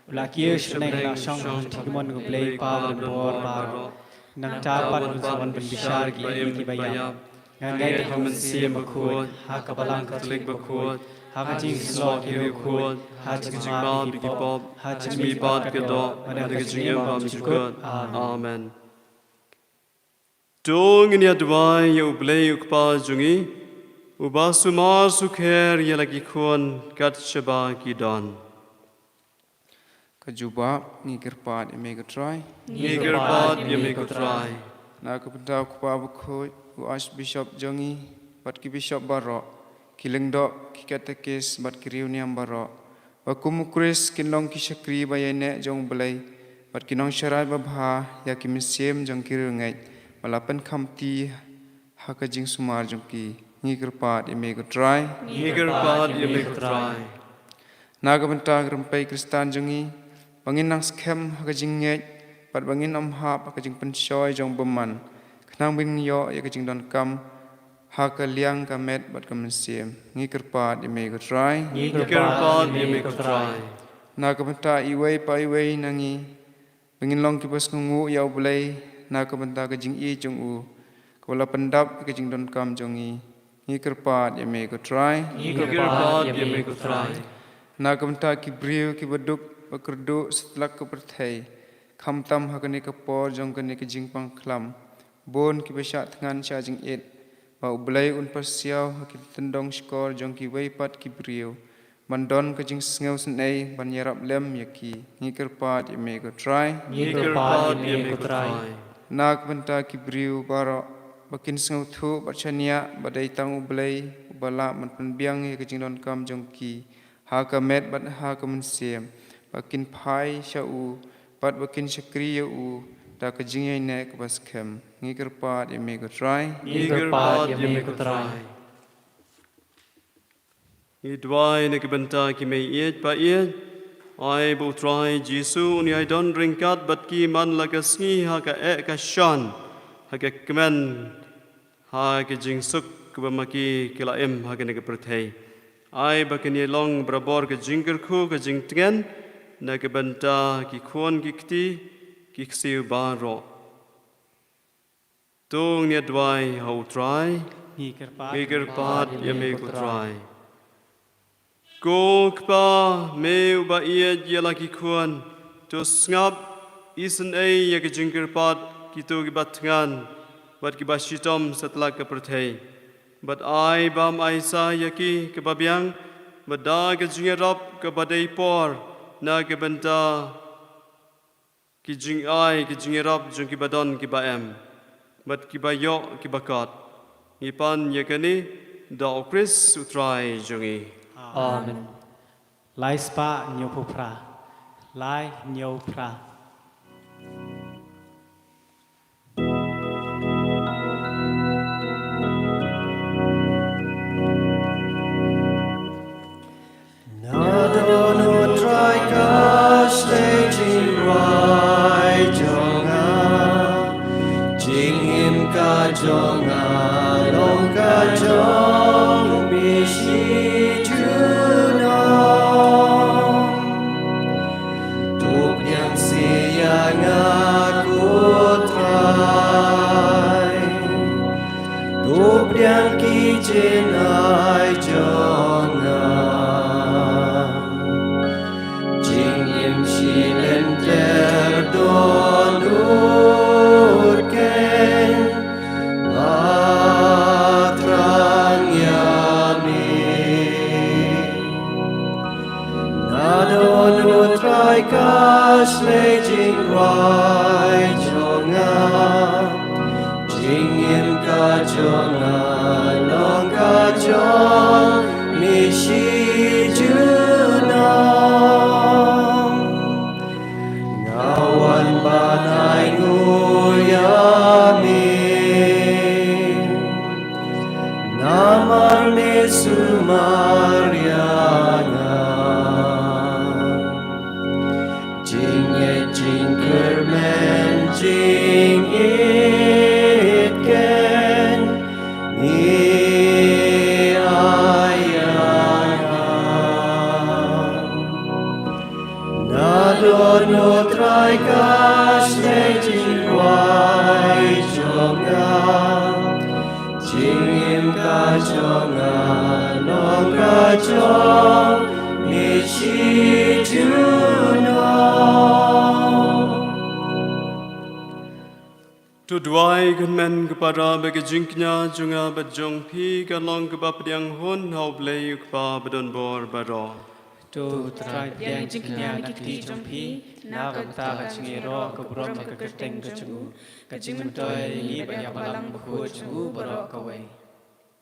U la kiew sha bneng, la shong ha ka lynti kamon u Blei u Kpa badonbor baroh. Nangta pat un sa wan ban bishar ïa ki im kiba ïap. Nga ngeit ha u Mynsiem Bakhuid, ha ka Balang Katholik bakhuid, ha ka jingïasyllok ki riewkhuid, ha ka jingmap ïa ki pop, ha ka jingmihpat ka doh, bad ha ka jingim bymjukut. Amen. To ngin ïa duwai ïa u Blei u Kpa jong ngi, uba sumar sukher ïa la ki khun kat shaba ki don. Ka jubab. Ngi kyrpad ïa me ko Trai. Ngi kyrpad ïa me ko Trai. Na ka bynta u Kpa Bakhuid, u Archbishop jong ngi, bad ki bishop baroh, ki lyngdoh, ki katekis, bad ki riewniam baroh, ba kum u Khrist kin long ki shakri ba ïaineh jong u Blei, bad ki nongsharai babha ïa ki mynsiem jong ki riewngeit ba la pynkhamti ha ka jingsumar jong ki. Ngi kyrpad ïa me ko Trai. Ngi kyrpad ïa me ko Trai. Na ka bynta ka rympei Khristan jong ngi, ba ngin nang skhem ha ka jingngeit, bad ba ngin ym hap ha ka jingpynshoi jong u bymman, khnang ba ngin ïoh ïa ka jingdonkam ha ka liang ka met bad ka mynsiem. Ngi kyrpad ïa me ko Trai. Ngi kyrpad ïa me ko Trai. Na ka bynta iwei pa iwei na ngi, ba ngin long kiba sngewnguh ïa u Blei na ka bynta ka jingïeit jong u, kaba la pyndap ïa ka jingdonkam jong ngi. Ngi kyrpad ïa me ko Trai. Ngi kyrpad ïa me ko Trai. Na ka bynta ki briew kiba duk ba kyrduh satlak ka pyrthei, khamtam ha kane ka por jong kane ka jingpang khlam, bun kiba shah thngan shah jingit, ba u Blei un pyrsiaw ha ki tyndong shkor jong kiwei pat ki briew, ban don ka jingsngewsynei ban ïarap lem ïa ki. Ngi kyrpad ïa me ko Trai. Ngi kyrpad ïa me ko Trai. Na ka bynta ki briew baroh, ba kin sngewthuh bad shaniah ba dei tang u Blei uba lah ban pynbiang ïa ka jingdonkam jong ki, ha ka met bad ha ka mynsiem, ba kin phai sha u, bad ba kin shakri ïa u da ka jingïaineh kaba skhem. Ngi kyrpad ïa me ko Trai. Ngi kyrpad ïa me ko Trai. Ngi duwai na ka bynta ki mei ïeit pa ïeit. Ai ba u Trai Jisu un ïai don ryngkat bad ki man la ka sngi ha ka eh ka shan, ha ka kmen, ha ka jingsuk kaba ma ki ki la im ha kane ka pyrthei. Ai ba kin ïai long barabor ka jingkyrkhu ka jingtngen na ka bynta ki khun ki kti ki ksiew baroh. To ngin ïa duwai ha u Trai. Ngi kyrpad, ngi kyrpad ïa me ko Trai. Ko Kpa, me uba ïeit ïa la ki khun, to sngap isynei ïa ka jingkyrpad kito kiba thngan bad kiba shitom satlak ka pyrthei. Bad ai ba ym aisa ïa ki kaba biang Bad da ka jingïarap kaba dei por na ka bynta ki jingai, ki jingïarap jong kiba don kiba em, bad kiba ïoh kiba kot. Ngi pan ïa kane da U Khrist U Trai jong ngi. Amen. Lai spah hynñiew phew phra. Lai hynñiew phra. Na don U Trai ka shlei jingrwai jong nga, jingim ka jong nga long ka jong me shi junom. To pdiang seh ïa nga ko Trai, to pdiang ki jingai jong nga. Jingim shi lynter dohnud keiñ ba thrang ïa me. Na don U Trai ka shlei jingrwai jong nga, jingim ka jong nga long ka jong me shi junom. Nga wan ban ainguh ïa me, namar me sumar ïa nga. Jingngeit jingkyrmen jingit keiñ me ai ïa nga. Na don U Trai ka shlei jingrwai jong nga, jingim ka jong nga long ka jong me shi junom. To duwai kynmaw ko para ba ka jingkñia jong nga bad jong phi kan long kaba pdiang hun ha U Blei U Kpa ba don bor baroh. To Trai pdiang jingkñia na ka kti jong phi, na ka bynta ka jingïaroh, ka burom, ka kyrteng ka jong u, ka jingmyntoi ïa ngi bad ïa ka balang bakhuid jong u baroh kawei.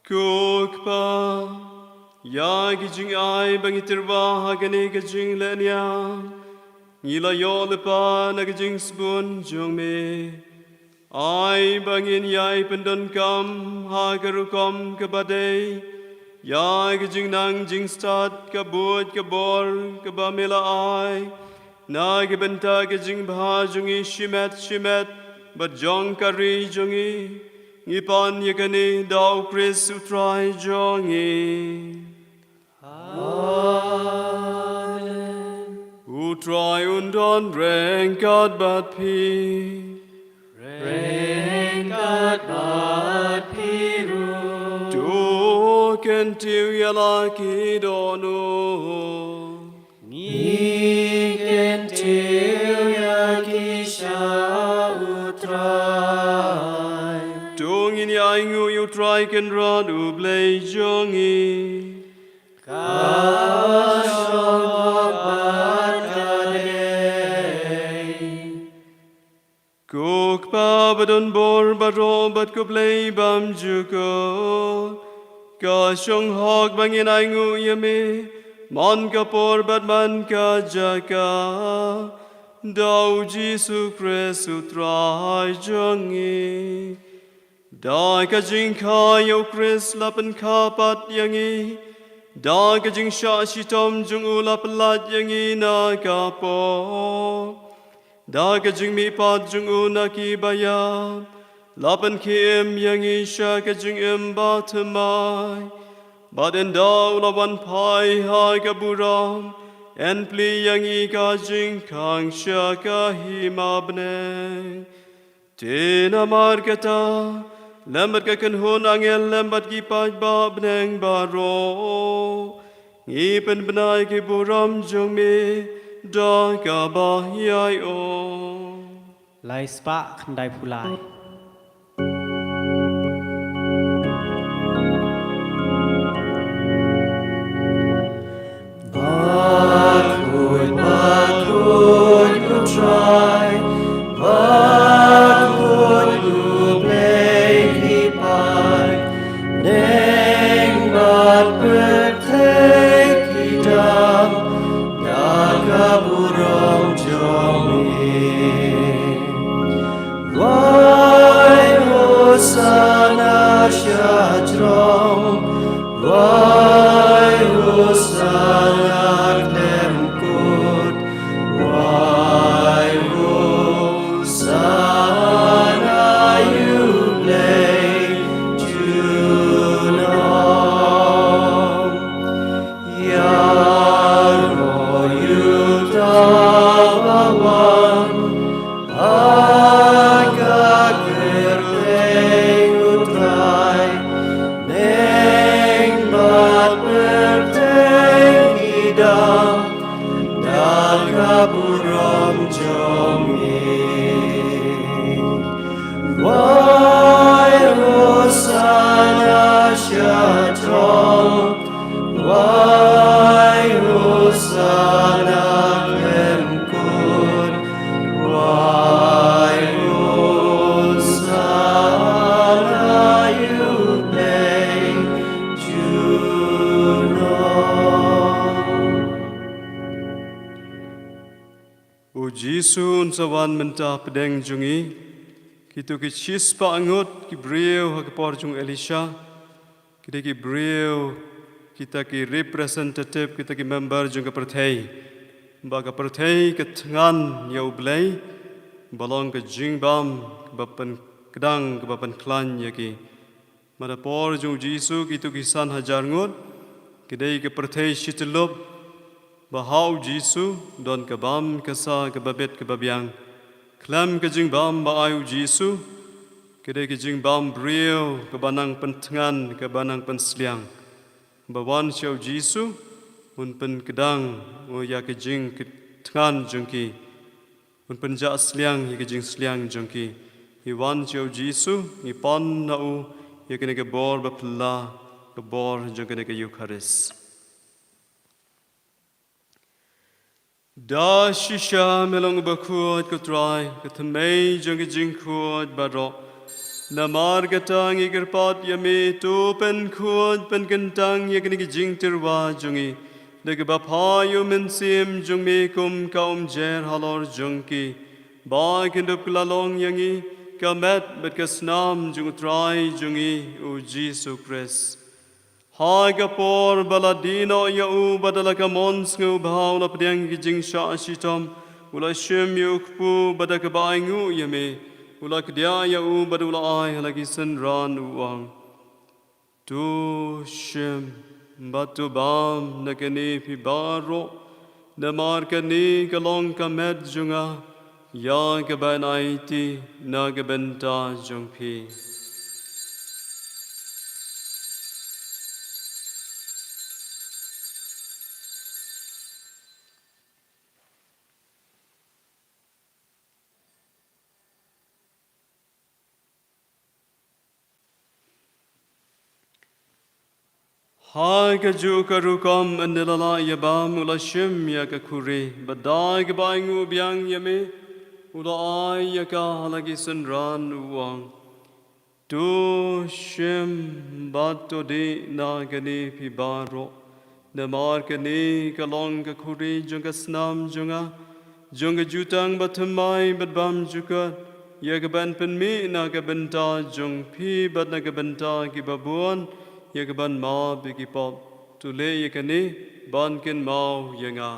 Ko Kpa, ïa ki jingai ba ngi tyrwa ha kane ka jinglehniam, ngi la ïoh lypa na ka jingsbun jong me. Ai ba ngin ïai pyndonkam ha ka rukom kaba dei, ïa ka jingnang jingstad, ka buit ka bor kaba me la ai, na ka bynta ka jingbha jong ngi shimet shimet bad jong ka ri jong ngi. Ngi pan ïa kane da U Khrist U Trai jong ngi. Amen. U Trai un don ryngkat bad phi. Ryngkat bad phi ruh. To kyntiew ïa la ki dohnud. Ngi kyntiew ïa ki sha U Trai. To ngin ïa ainguh ïa U Trai Kynrad U Blei jong ngi. Ka shong hok bad ka dei. Ko Kpa ba don bor baroh bad ko Blei bymjukut, ka shong hok ba ngin ainguh ïa me man ka por bad man ka jaka, da U Jisu Khrist U Trai jong ngi. Da ka jingkha ïa U Khrist la pynkha pat ïa ngi, da ka jingshah shitom jong u la pyllait ïa ngi na ka pop. Da ka jingmihpat jong u na ki baïap la pynkhie im ïa ngi sha ka jingim bathymmai. Bad ynda u la wan phai ha ka burom, yn plie ïa ngi ka jingkhang sha ka hima bneng. Te namar kata, lem bad ka kynhun angel lem bad ki paidbah bneng baroh, ngi pynbna ïa ki burom jong me da kaba ïai-ong. Lai spah khyndai phew lai. Hosanna sha jrong, wai Hosanna khlem kut, wai Hosanna ïa U Blei junom. Ïaroh ïa uta uba wan ha ka kyrteng U Trai, neng bad pyrthei ki dap da ka burom jong ngi. Wai Hosanna sha jrong, wai Hosanna khlem kut, wai Hosanna ïa U Blei junom. U Jisu un sa wan mynta hapdeng jong ngi. Kito ki shispah ngut ki briew ha ka por jong u Elisha, ki dei ki briew, kita ki representative, kita ki member jong ka pyrthei, ba ka pyrthei ka thngan ïa U Blei, ba long ka jingbam kaba pynkdang, kaba pynkhlaiñ ïa ki. Mar ha por jong u Jisu kito ki san hajar ngut, ki dei ka pyrthei shityllup, ba ha u Jisu don ka bam ka sa, kaba bit kaba biang. Khlem ka jingbam ba ai u Jisu, ka dei ka jingbam briew kaba nang pynthngan, kaba nang pynsliang. Ba wan sha u Jisu, un pynkdang ïa ka jingthngan jong ki. Un pynjah sliang ïa ka jingsliang jong ki. Ngi wan sha u Jisu, ngi pan na u ïa kane ka bor ba phylla, ka bor jong kane ka Eukharist. Da shisha me long uba khuid ko Trai, ka thymmei jong ka jingkhuid baroh. Namar kata ngi kyrpad ïa me, to pynkhuid pynkyntang ïa kane ka jingtyrwa jong ngi, da kaba phah ïa u Mynsiem jong me kum ka umjer halor jong ki, ba kin dup kylla long ïa ngi ka met bad ka snam jong u Trai jong ngi u Jisu Khrist. Ha ka por ba la die noh ïa u, bad da la ka mon sngewbha u la pdiang ki jingshah shitom, u la shim ïa u kpu, bad da kaba ainguh ïa me, u la kdiah ïa u, bad u la ai ha la ki synran, u ong: To shim bad to bam na kane phi baroh, namar kane ka long ka met jong nga, ïa kaban aiti na ka bynta jong phi. Ha kajuh ka rukom, ynda la lah ïa bam, u la shim ïa ka khuri, bad da kaba ainguh biang ïa me, u la ai ïa ka ha la ki synran, u ong: To shim bad to dih na kane phi baroh, namar kane ka long ka khuri jong ka snam jong nga, jong ka jutang bathymmai bad bymjukut, ïa kaban pynmih na ka bynta jong phi bad na ka bynta ki babun, ïa kaban map ïa ki pop. To leh ïa kane ban kynmaw ïa nga.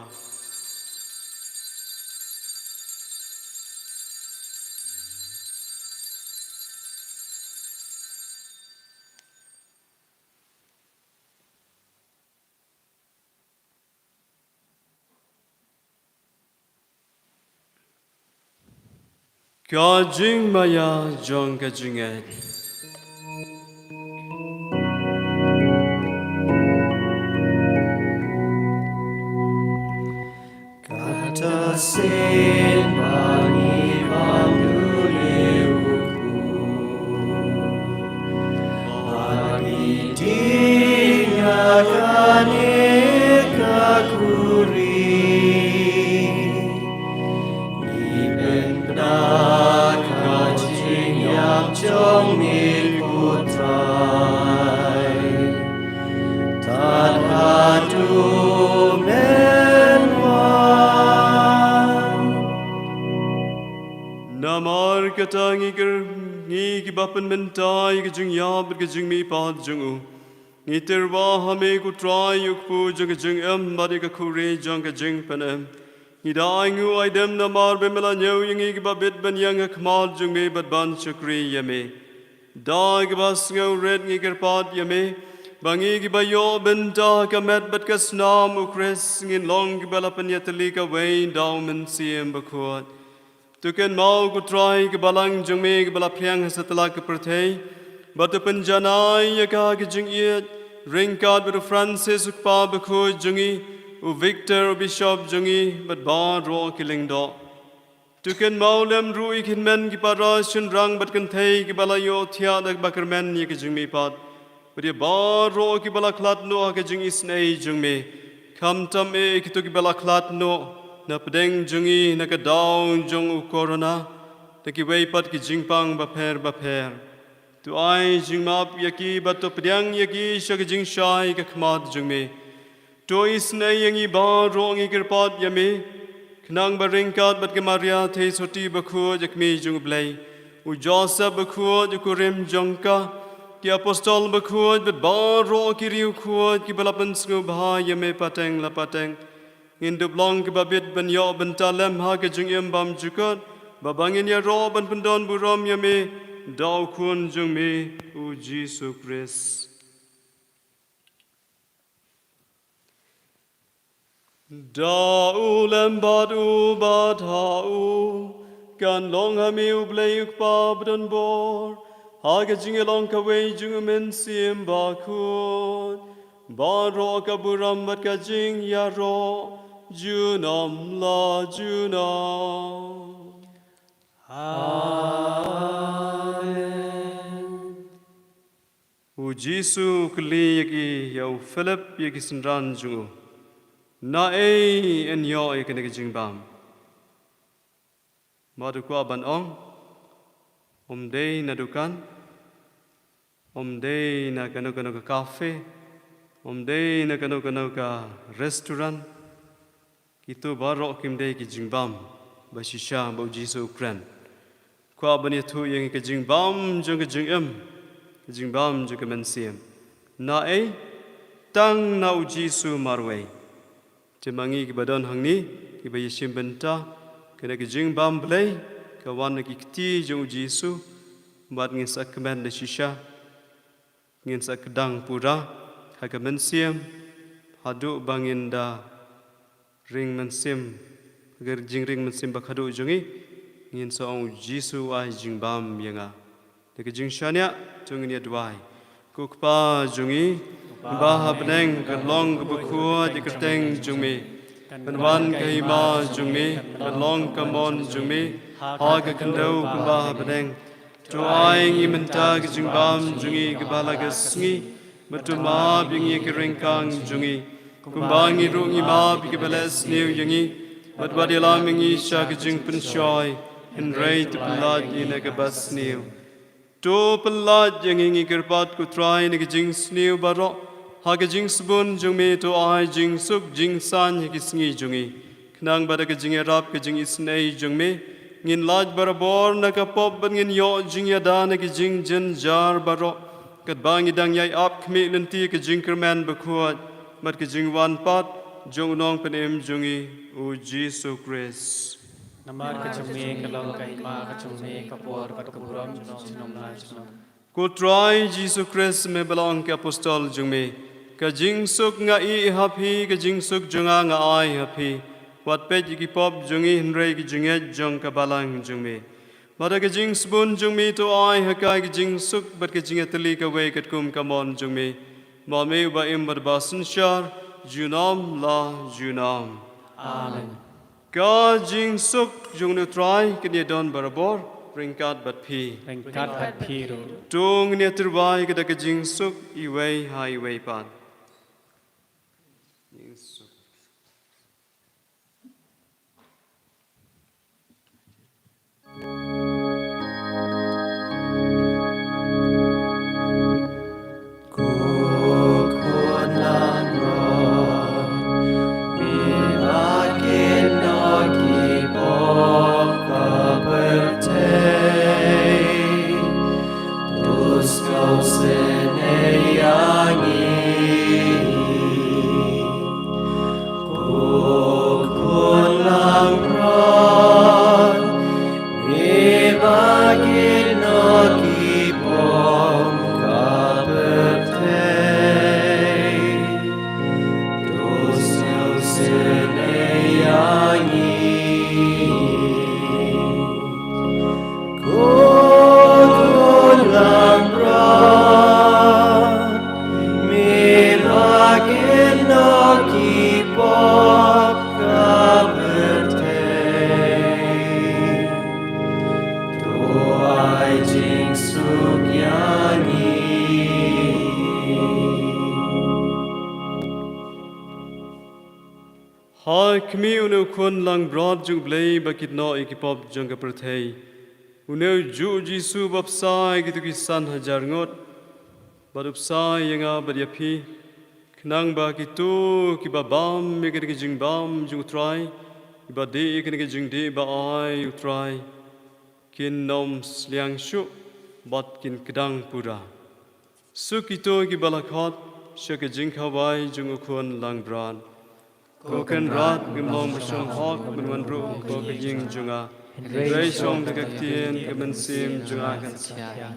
Ka jingmaïa jong ka jingngeit. Kata sien ba ngi ban dule u kpu, ba ngi dih na kane ka khuri, ngi pynbna ka jingïap jong me. Namar kata ngi ker ngi kiba pynmynta ïa ka jingïap bad ka jingmihpat jong u, ngi tyrwa ha me ko Trai ïa u kpu jong ka jingim bad ïa ka khuri jong ka jingpynim. Ngi da ainguh aidem namar ba me la ñiew ïa ngi kiba bit ban ïeng ha khmat jong me bad ban shakri ïa me. Da kaba sngewrit ngi kyrpad ïa me ba ngi kiba ïoh bynta ha ka met bad ka snam u Khrist ngin long kiba la pynïatylli kawei da u Mynsiem Bakhuid. To kynmaw ko Trai ka balang jong me kaba la phriang ha satlak ka pyrthei, bad to pynjanai ïa ka ha ka jingïeit, ryngkat bad u Francis u kpa bakhuid jong ngi, u Victor u bishop jong ngi, bad baroh ki lyngdoh. To kynmaw lem ruh ïa ki hynmen ki para shynrang bad kynthei kiba la ïohthiah da kaba kyrmen ïa ka jingmihpat. Bad ïa baroh kiba la khlad noh ha ka jingisynei jong me, khamtam eh ïa kito kiba la khlad noh na pdeng jong ngi na ka daw jong u corona, da kiwei pat ki jingpang bapher bapher. To ai jingmap ïa ki bad to pdiang ïa ki sha ka jingshai ka khmat jong me. To isynei ïa ngi baroh ngi kyrpad ïa me, khnang ba ryngkat bad ka Maria Theisotti bakhuid ka kmie jong u Blei, u Joseph bakhuid u kurim jong ka, ki apostol bakhuid bad baroh ki riewkhuid kiba la pynsngewbha ïa me pateng la pateng, ngin dup long kiba bit ban ïoh bynta lem ha ka jingim bymjukut, ba ba ngin ïaroh ban pyndonburom ïa me da u Khun jong me u Jisu Khrist. Da u lem bad u bad ha u, kan long ha me u Blei u Kpa badonbor, ha ka jingïalong kawei jong u Mynsiem Bakhuid, baroh ka burom bad ka jingïaroh junom la junom. Amen. U Jisu u kylli ïa ki, ïa u Philip, ïa ki synran jong u, naei yn ïoh ïa kane ka jingbam? Bad u kwah ban ong, ym dei na dukan, ym dei na kano kano ka cafe, ym dei na kano kano ka restaurant. Kito baroh kim dei ki jingbam ba shisha ba u Jisu u kren. Kwah ban ïathuh ïa ngi ka jingbam jong ka jingim, ka jingbam jong ka mynsiem. Naei? Tang na u Jisu marwei. Te ma ngi kiba don hangne, kiba ïashim bynta, kane ka jingbam Blei ka wan na ki kti jong u Jisu, bad ngin sa kmen da shisha. Ngin sa kdang pura ha ka mynsiem, haduh ba ngin da ring mynsiem, ha ka jingring mynsiem ba khadduh jong ngi, ngin sa ong, u Jisu ai jingbam ïa nga. Da ka jingshaniah to ngin ïa duwai. Ko Kpa jong ngi ba ha bneng, ka long kaba khuid ïa ka kyrteng jong me. Kan wan ka hima jong me, kan long ka mon jong me ha ka khyndew kumba ha bneng. To ai ngi mynta ka jingbam jong ngi kaba la ka sngi, bad to map ïa ngi ki ryngkang jong ngi, kumba ngi ruh ngi map ïa kiba leh sniew ïa ngi, bad wat ïalam ïa ngi sha ka jingpynshoi, hynrei to pyllait ngi na kaba sniew. To pyllait ïa ngi, ngi kyrpad ko Trai, na ka jingsniew baroh, ha ka jingsbun jong me to ai jingsuk jingsaiñ ha ki sngi jong ngi. Khnang ba da ka jingïarap ka jingisynei jong me, ngin lait barabor na ka pop bad ngin ïoh jingïada na ki jingjynjar baroh, katba ngi dang ïai ap khmih lynti ka jingkyrmen bakhuid bad ka jingwan pat jong u Nongpynim jong ngi u Jisu Khrist. Namar ka jong me ka long ka hima, ka jong me ka por bad ka burom junom la junom. Ko Trai Jisu Khrist, me ba la ong ki apostol jong me, ka jingsuk nga ïeh ha phi, ka jingsuk jong nga nga ai ha phi. Wat peit ïa ki pop jong ngi, hynrei ki jingngeit jong ka balang jong me. Bad da ka jingsbun jong me to ai ha ka ka jingsuk bad ka jingïatylli kawei katkum ka mon jong me. Ba me uba im bad ba synshar junom la junom. Amen. Ka jingsuk jong u Trai kan ïa don barabor ryngkat bad phi. Ryngkat bad phi ruh. To ngin ïa tyrwa ïa ka da ka jingsuk iwei ha iwei pat. Jingsuk. Ha khmih, une u Khun langbrot jong U Blei ba kit noh ïa ki pop jong ka pyrthei. Une u juh u Jisu ba bsa ïa kito ki san hajar ngut, bad u bsa ïa nga bad ïa phi, khnang ba kito kiba bam ïa kane ka jingbam jong U Trai, kiba dih ïa kane ka jingdih ba ai U Trai, kin ym sliang shuh bad kin kdang pura. Suk kito kiba la khot sha ka jingkhawai jong u Khun langbrot. Ko Kynrad, ngim long ba shong hok ban wan ruh ko ka ïing jong nga, hynrei shong da ka ktien, ka mynsiem jong nga kan sa thiah.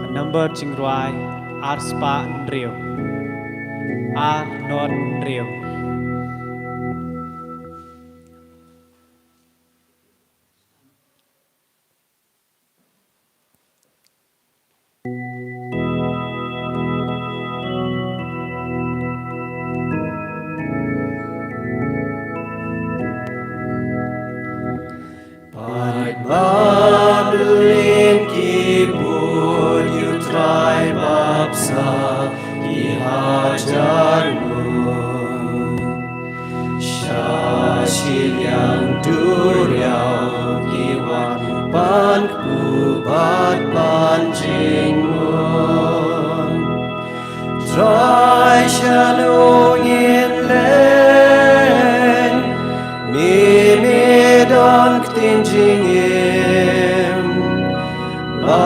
Ka number jingrwai ar spah hynriew. Ar not hynriew. Paid ba bylli ki bud ïa U Trai ba bsa ki hajar ngut. Sha shiliang duriaw ki wan ban kpu bad ban jingmut. Trai, shano ngin leit? Me, me don ktien jingim. Ba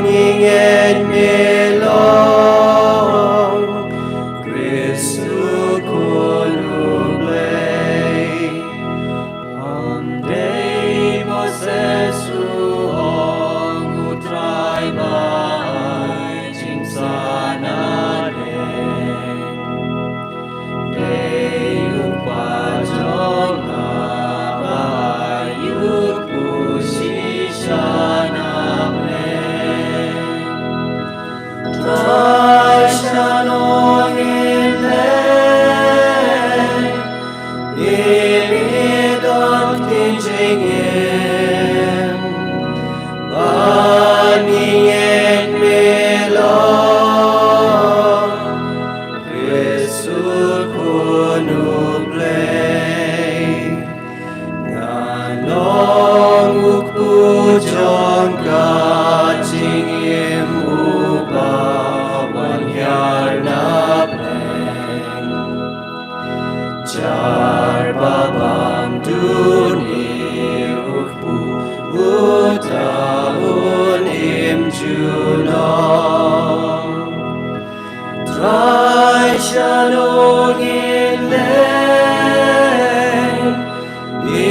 ngi ngeit me long Khrist u Khun u Blei. Ym dei Moses u ong, U Trai ba ai jingsan nadien. Dei u Kpa jong nga ba ai u kpu shisha na pdeng. Trai, shano ngin leit? Me, me don ktien jingim. Ba ngi ngeit me long Khrist u Khun u Blei. Nga long u kpu jong ka jingim, uba wan hiar na pdeng. Jar ba bam duni, u kpu uta un im junom. Trai, shano ngin leit? Me,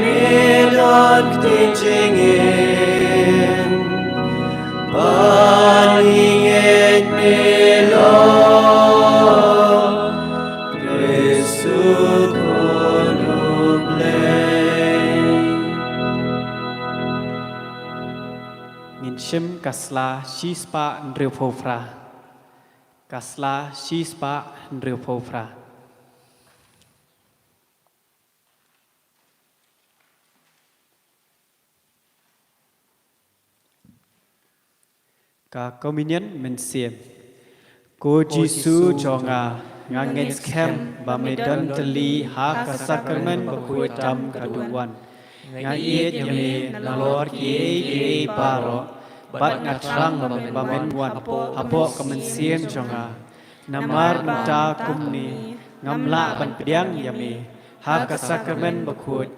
me don ktien jingim. Ba ngi ngeit me long Khrist u Khun u Blei. Ngin shim ka sla shispah hynriewphew phra. Ka sla shispah hynriewphew phra. Ka Communion Mynsiem. Ko Jisu jong nga, nga ngeit skhem ba me don tylli ha ka Sakramen Bakhuid tam ka duwan. Nga ïeit ïa me nalor kiei kiei baroh, bad nga thrang ba men wan hapoh ka mynsiem jong nga. Namar mynta kumne ngam lah ban pdiang ïa me ha ka Sakramen Bakhuid.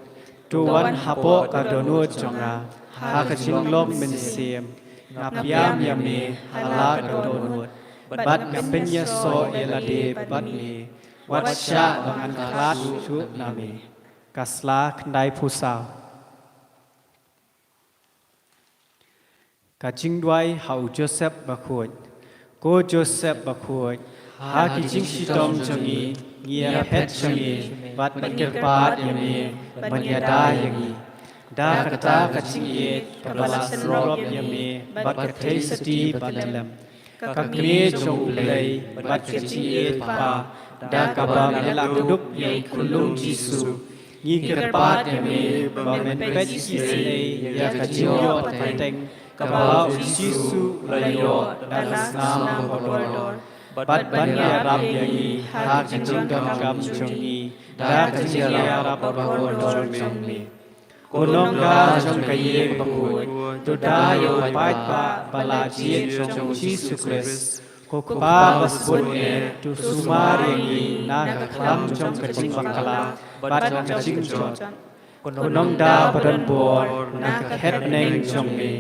To wan hapoh ka dohnud jong nga ha ka jinglong mynsiem. Nga pdiang ïa me ha la ka dohnud, bad nga pynïasoh ïa lade bad me, wat shah ba ngan khlad shuh na me. Ka sla khyndaiphew saw. Ka jingduwai ha u Joseph Bakhuid. Ko Joseph Bakhuid, ha ki jingshitom jong ngi, ngi ïa phet sha me bad ban kyrpad ïa me ban ïada ïa ngi. Da kata ka jingïeit kaba la synrop ïa me bad ka theisotti ba dlem, ka kmie jong U Blei bad ka jingïeit Pa, da kaba me la kdup ïa u khunlung Jisu, Ngi kyrpad ïa me ba men peit isynei ïa ka jingïoh pateng kaba u Jisu u la ïoh da ka snam bakordor, bad ban ïarap ïa ngi ha ka jingdonkam jong ngi da ka jingïarap bakordor jong me. Ko Nongdah jong ka ïing bakhuid, to da ïa u paidbah ba la jied jong u Jisu Khrist, ko Kpa ba sbun eh, to sumar ïa ngi na ka khlam jong ka jingbakla bad na ka jingjot. Ko Nongdah ba donbor, na ka khet bneng jong me,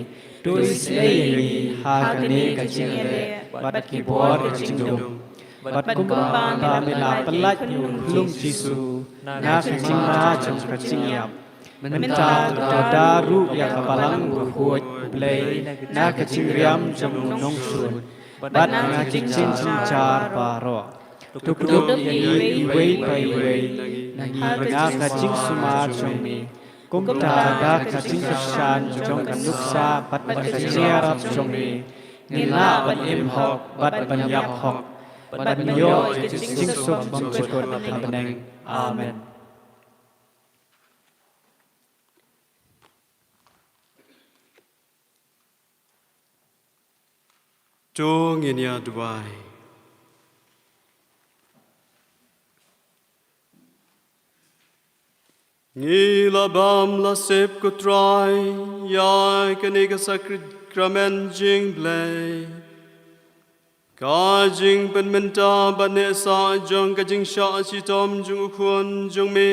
to isynei ïa ngi ha kane ka jingïaleh bad ki bor ka jingdum. Bad kumba me la pyllait ïa u khyllung Jisu na ka jingma jong ka jingïap, mynta to da ruh ïa ka balang bakhuid U Blei na ka jingriam jong u nongshun bad na ki jingjynjar baroh. To kdup ïa ngi iwei pa iwei na ka jingsumar jong me, kumta da ka jingkyrshan jong ka nuksa bad ka jingïarap jong me, ngin lah ban im hok bad ban ïap hok, bad ban ïoh ïa ka jingsuk bymjukut ha bneng. Amen. To ngin ïa duwai. Ngi la bam la sep, ko Trai, ïa kane ka sakramen jong U Blei, ka jingpynmynta bad neh sah jong ka jingshah shitom jong u Khun jong me.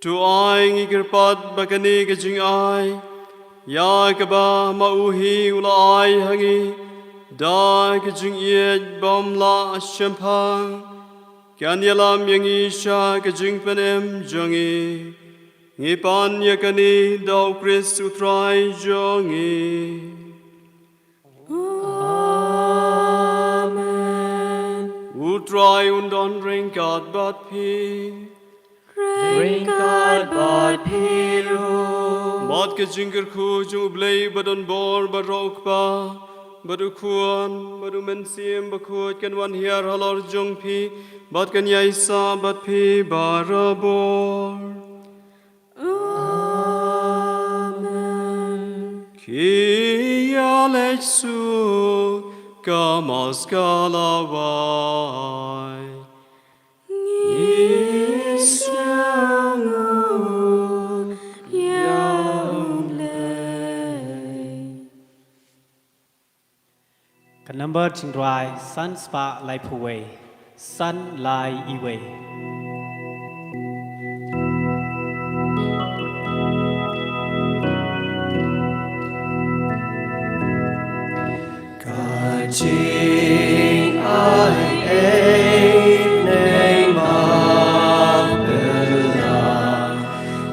To ai ngi kyrpad ba kane ka jingai, ïa kaba ma u hi u la ai ha ngi da ka jingïeit bym lah shemphang, kan ïalam ïa ngi sha ka jingpynim jong ngi. Ngi pan ïa kane da u Khrist u Trai jong ngi. Amen. U Trai un don ryngkat bad phi. Ryngkat bad phi ruh. Bad ka jingkyrkhu jong U Blei ba donbor, baroh u Kpa, bad u Khun, bad u Mynsiem Bakhuid, kan wan hiar halor jong phi bad kan ïaisah bad phi barabor. Amen. Ki ïaleit suk, ka Mass ka la wai. Ngi sngewnguh ïa U Blei. Ka number jingrwai san spah laiphew wei, san lai iwei. Ka jingai ei bneng ba pynlong,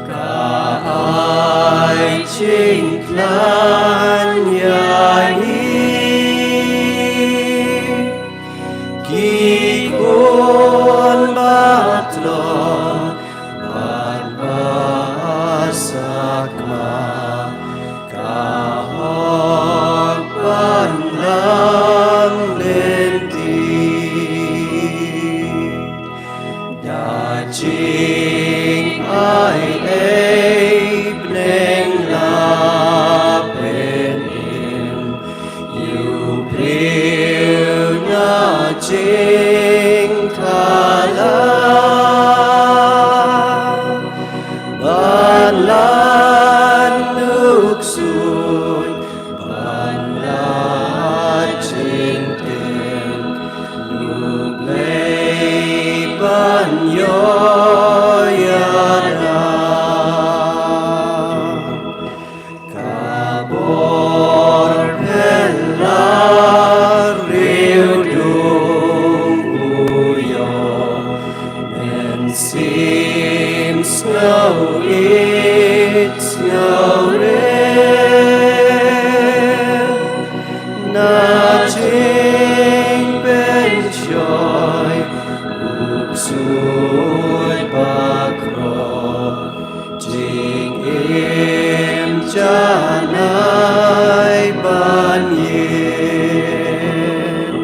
ka ai jingkhlaiñ ïa ngi, ki khun ba tlot bad ba sakma, ka hok ban lam lynti. Da jingai ei bneng la pynim, ïoh briew na jingthala, ban lait nuksuid, ban lait jingtip, U Blei ban ïoh ïada. Ka bor pynlong riewdum u ïoh, mynsiem sngewrit sngewrit, na jingpynshoi u ksuid bakhraw, jingim janai ban ïeng.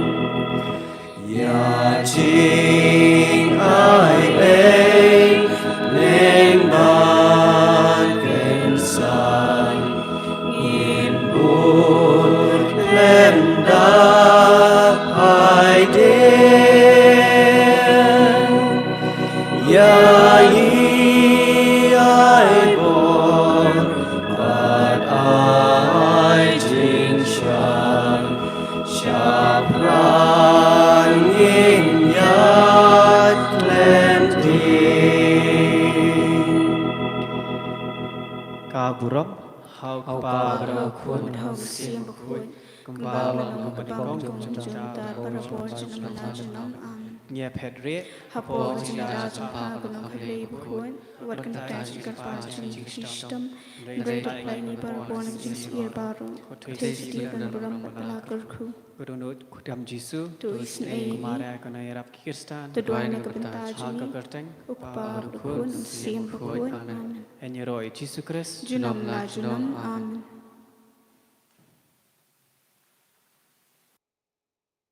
Ïa jingai ei Ban ngin ïaid khlem ding. Ka burom ha u Kpa, ha u Khun, ha u Mynsiem Bakhuid, kumba long ha kaba nyngkong, jylliew jylliew, barabor, junom la junom. Amen. Ngi ïa phet rieh hapoh ka jingïada jong u Kpa, ka Nongkynrei Bakhuid, wat kyntait ïa ka jingkyrpad jong ngi ki shitom, hynrei da ka bynta jong ngi barabor na ka jingsniew baroh. Khublei shibun, ban burom bad ban la kyrkhu. Ko Dohnud khuid tam Jisu, to isynei ïa ngi. Ko Maria kane ka ïarap ki Khristan, to duwai na ka bynta jong ngi. Ha ka kyrteng u Kpa, u Khun, u Mynsiem Bakhuid. Amen. Ïaroh ïa Jisu Khrist junom la junom. Amen.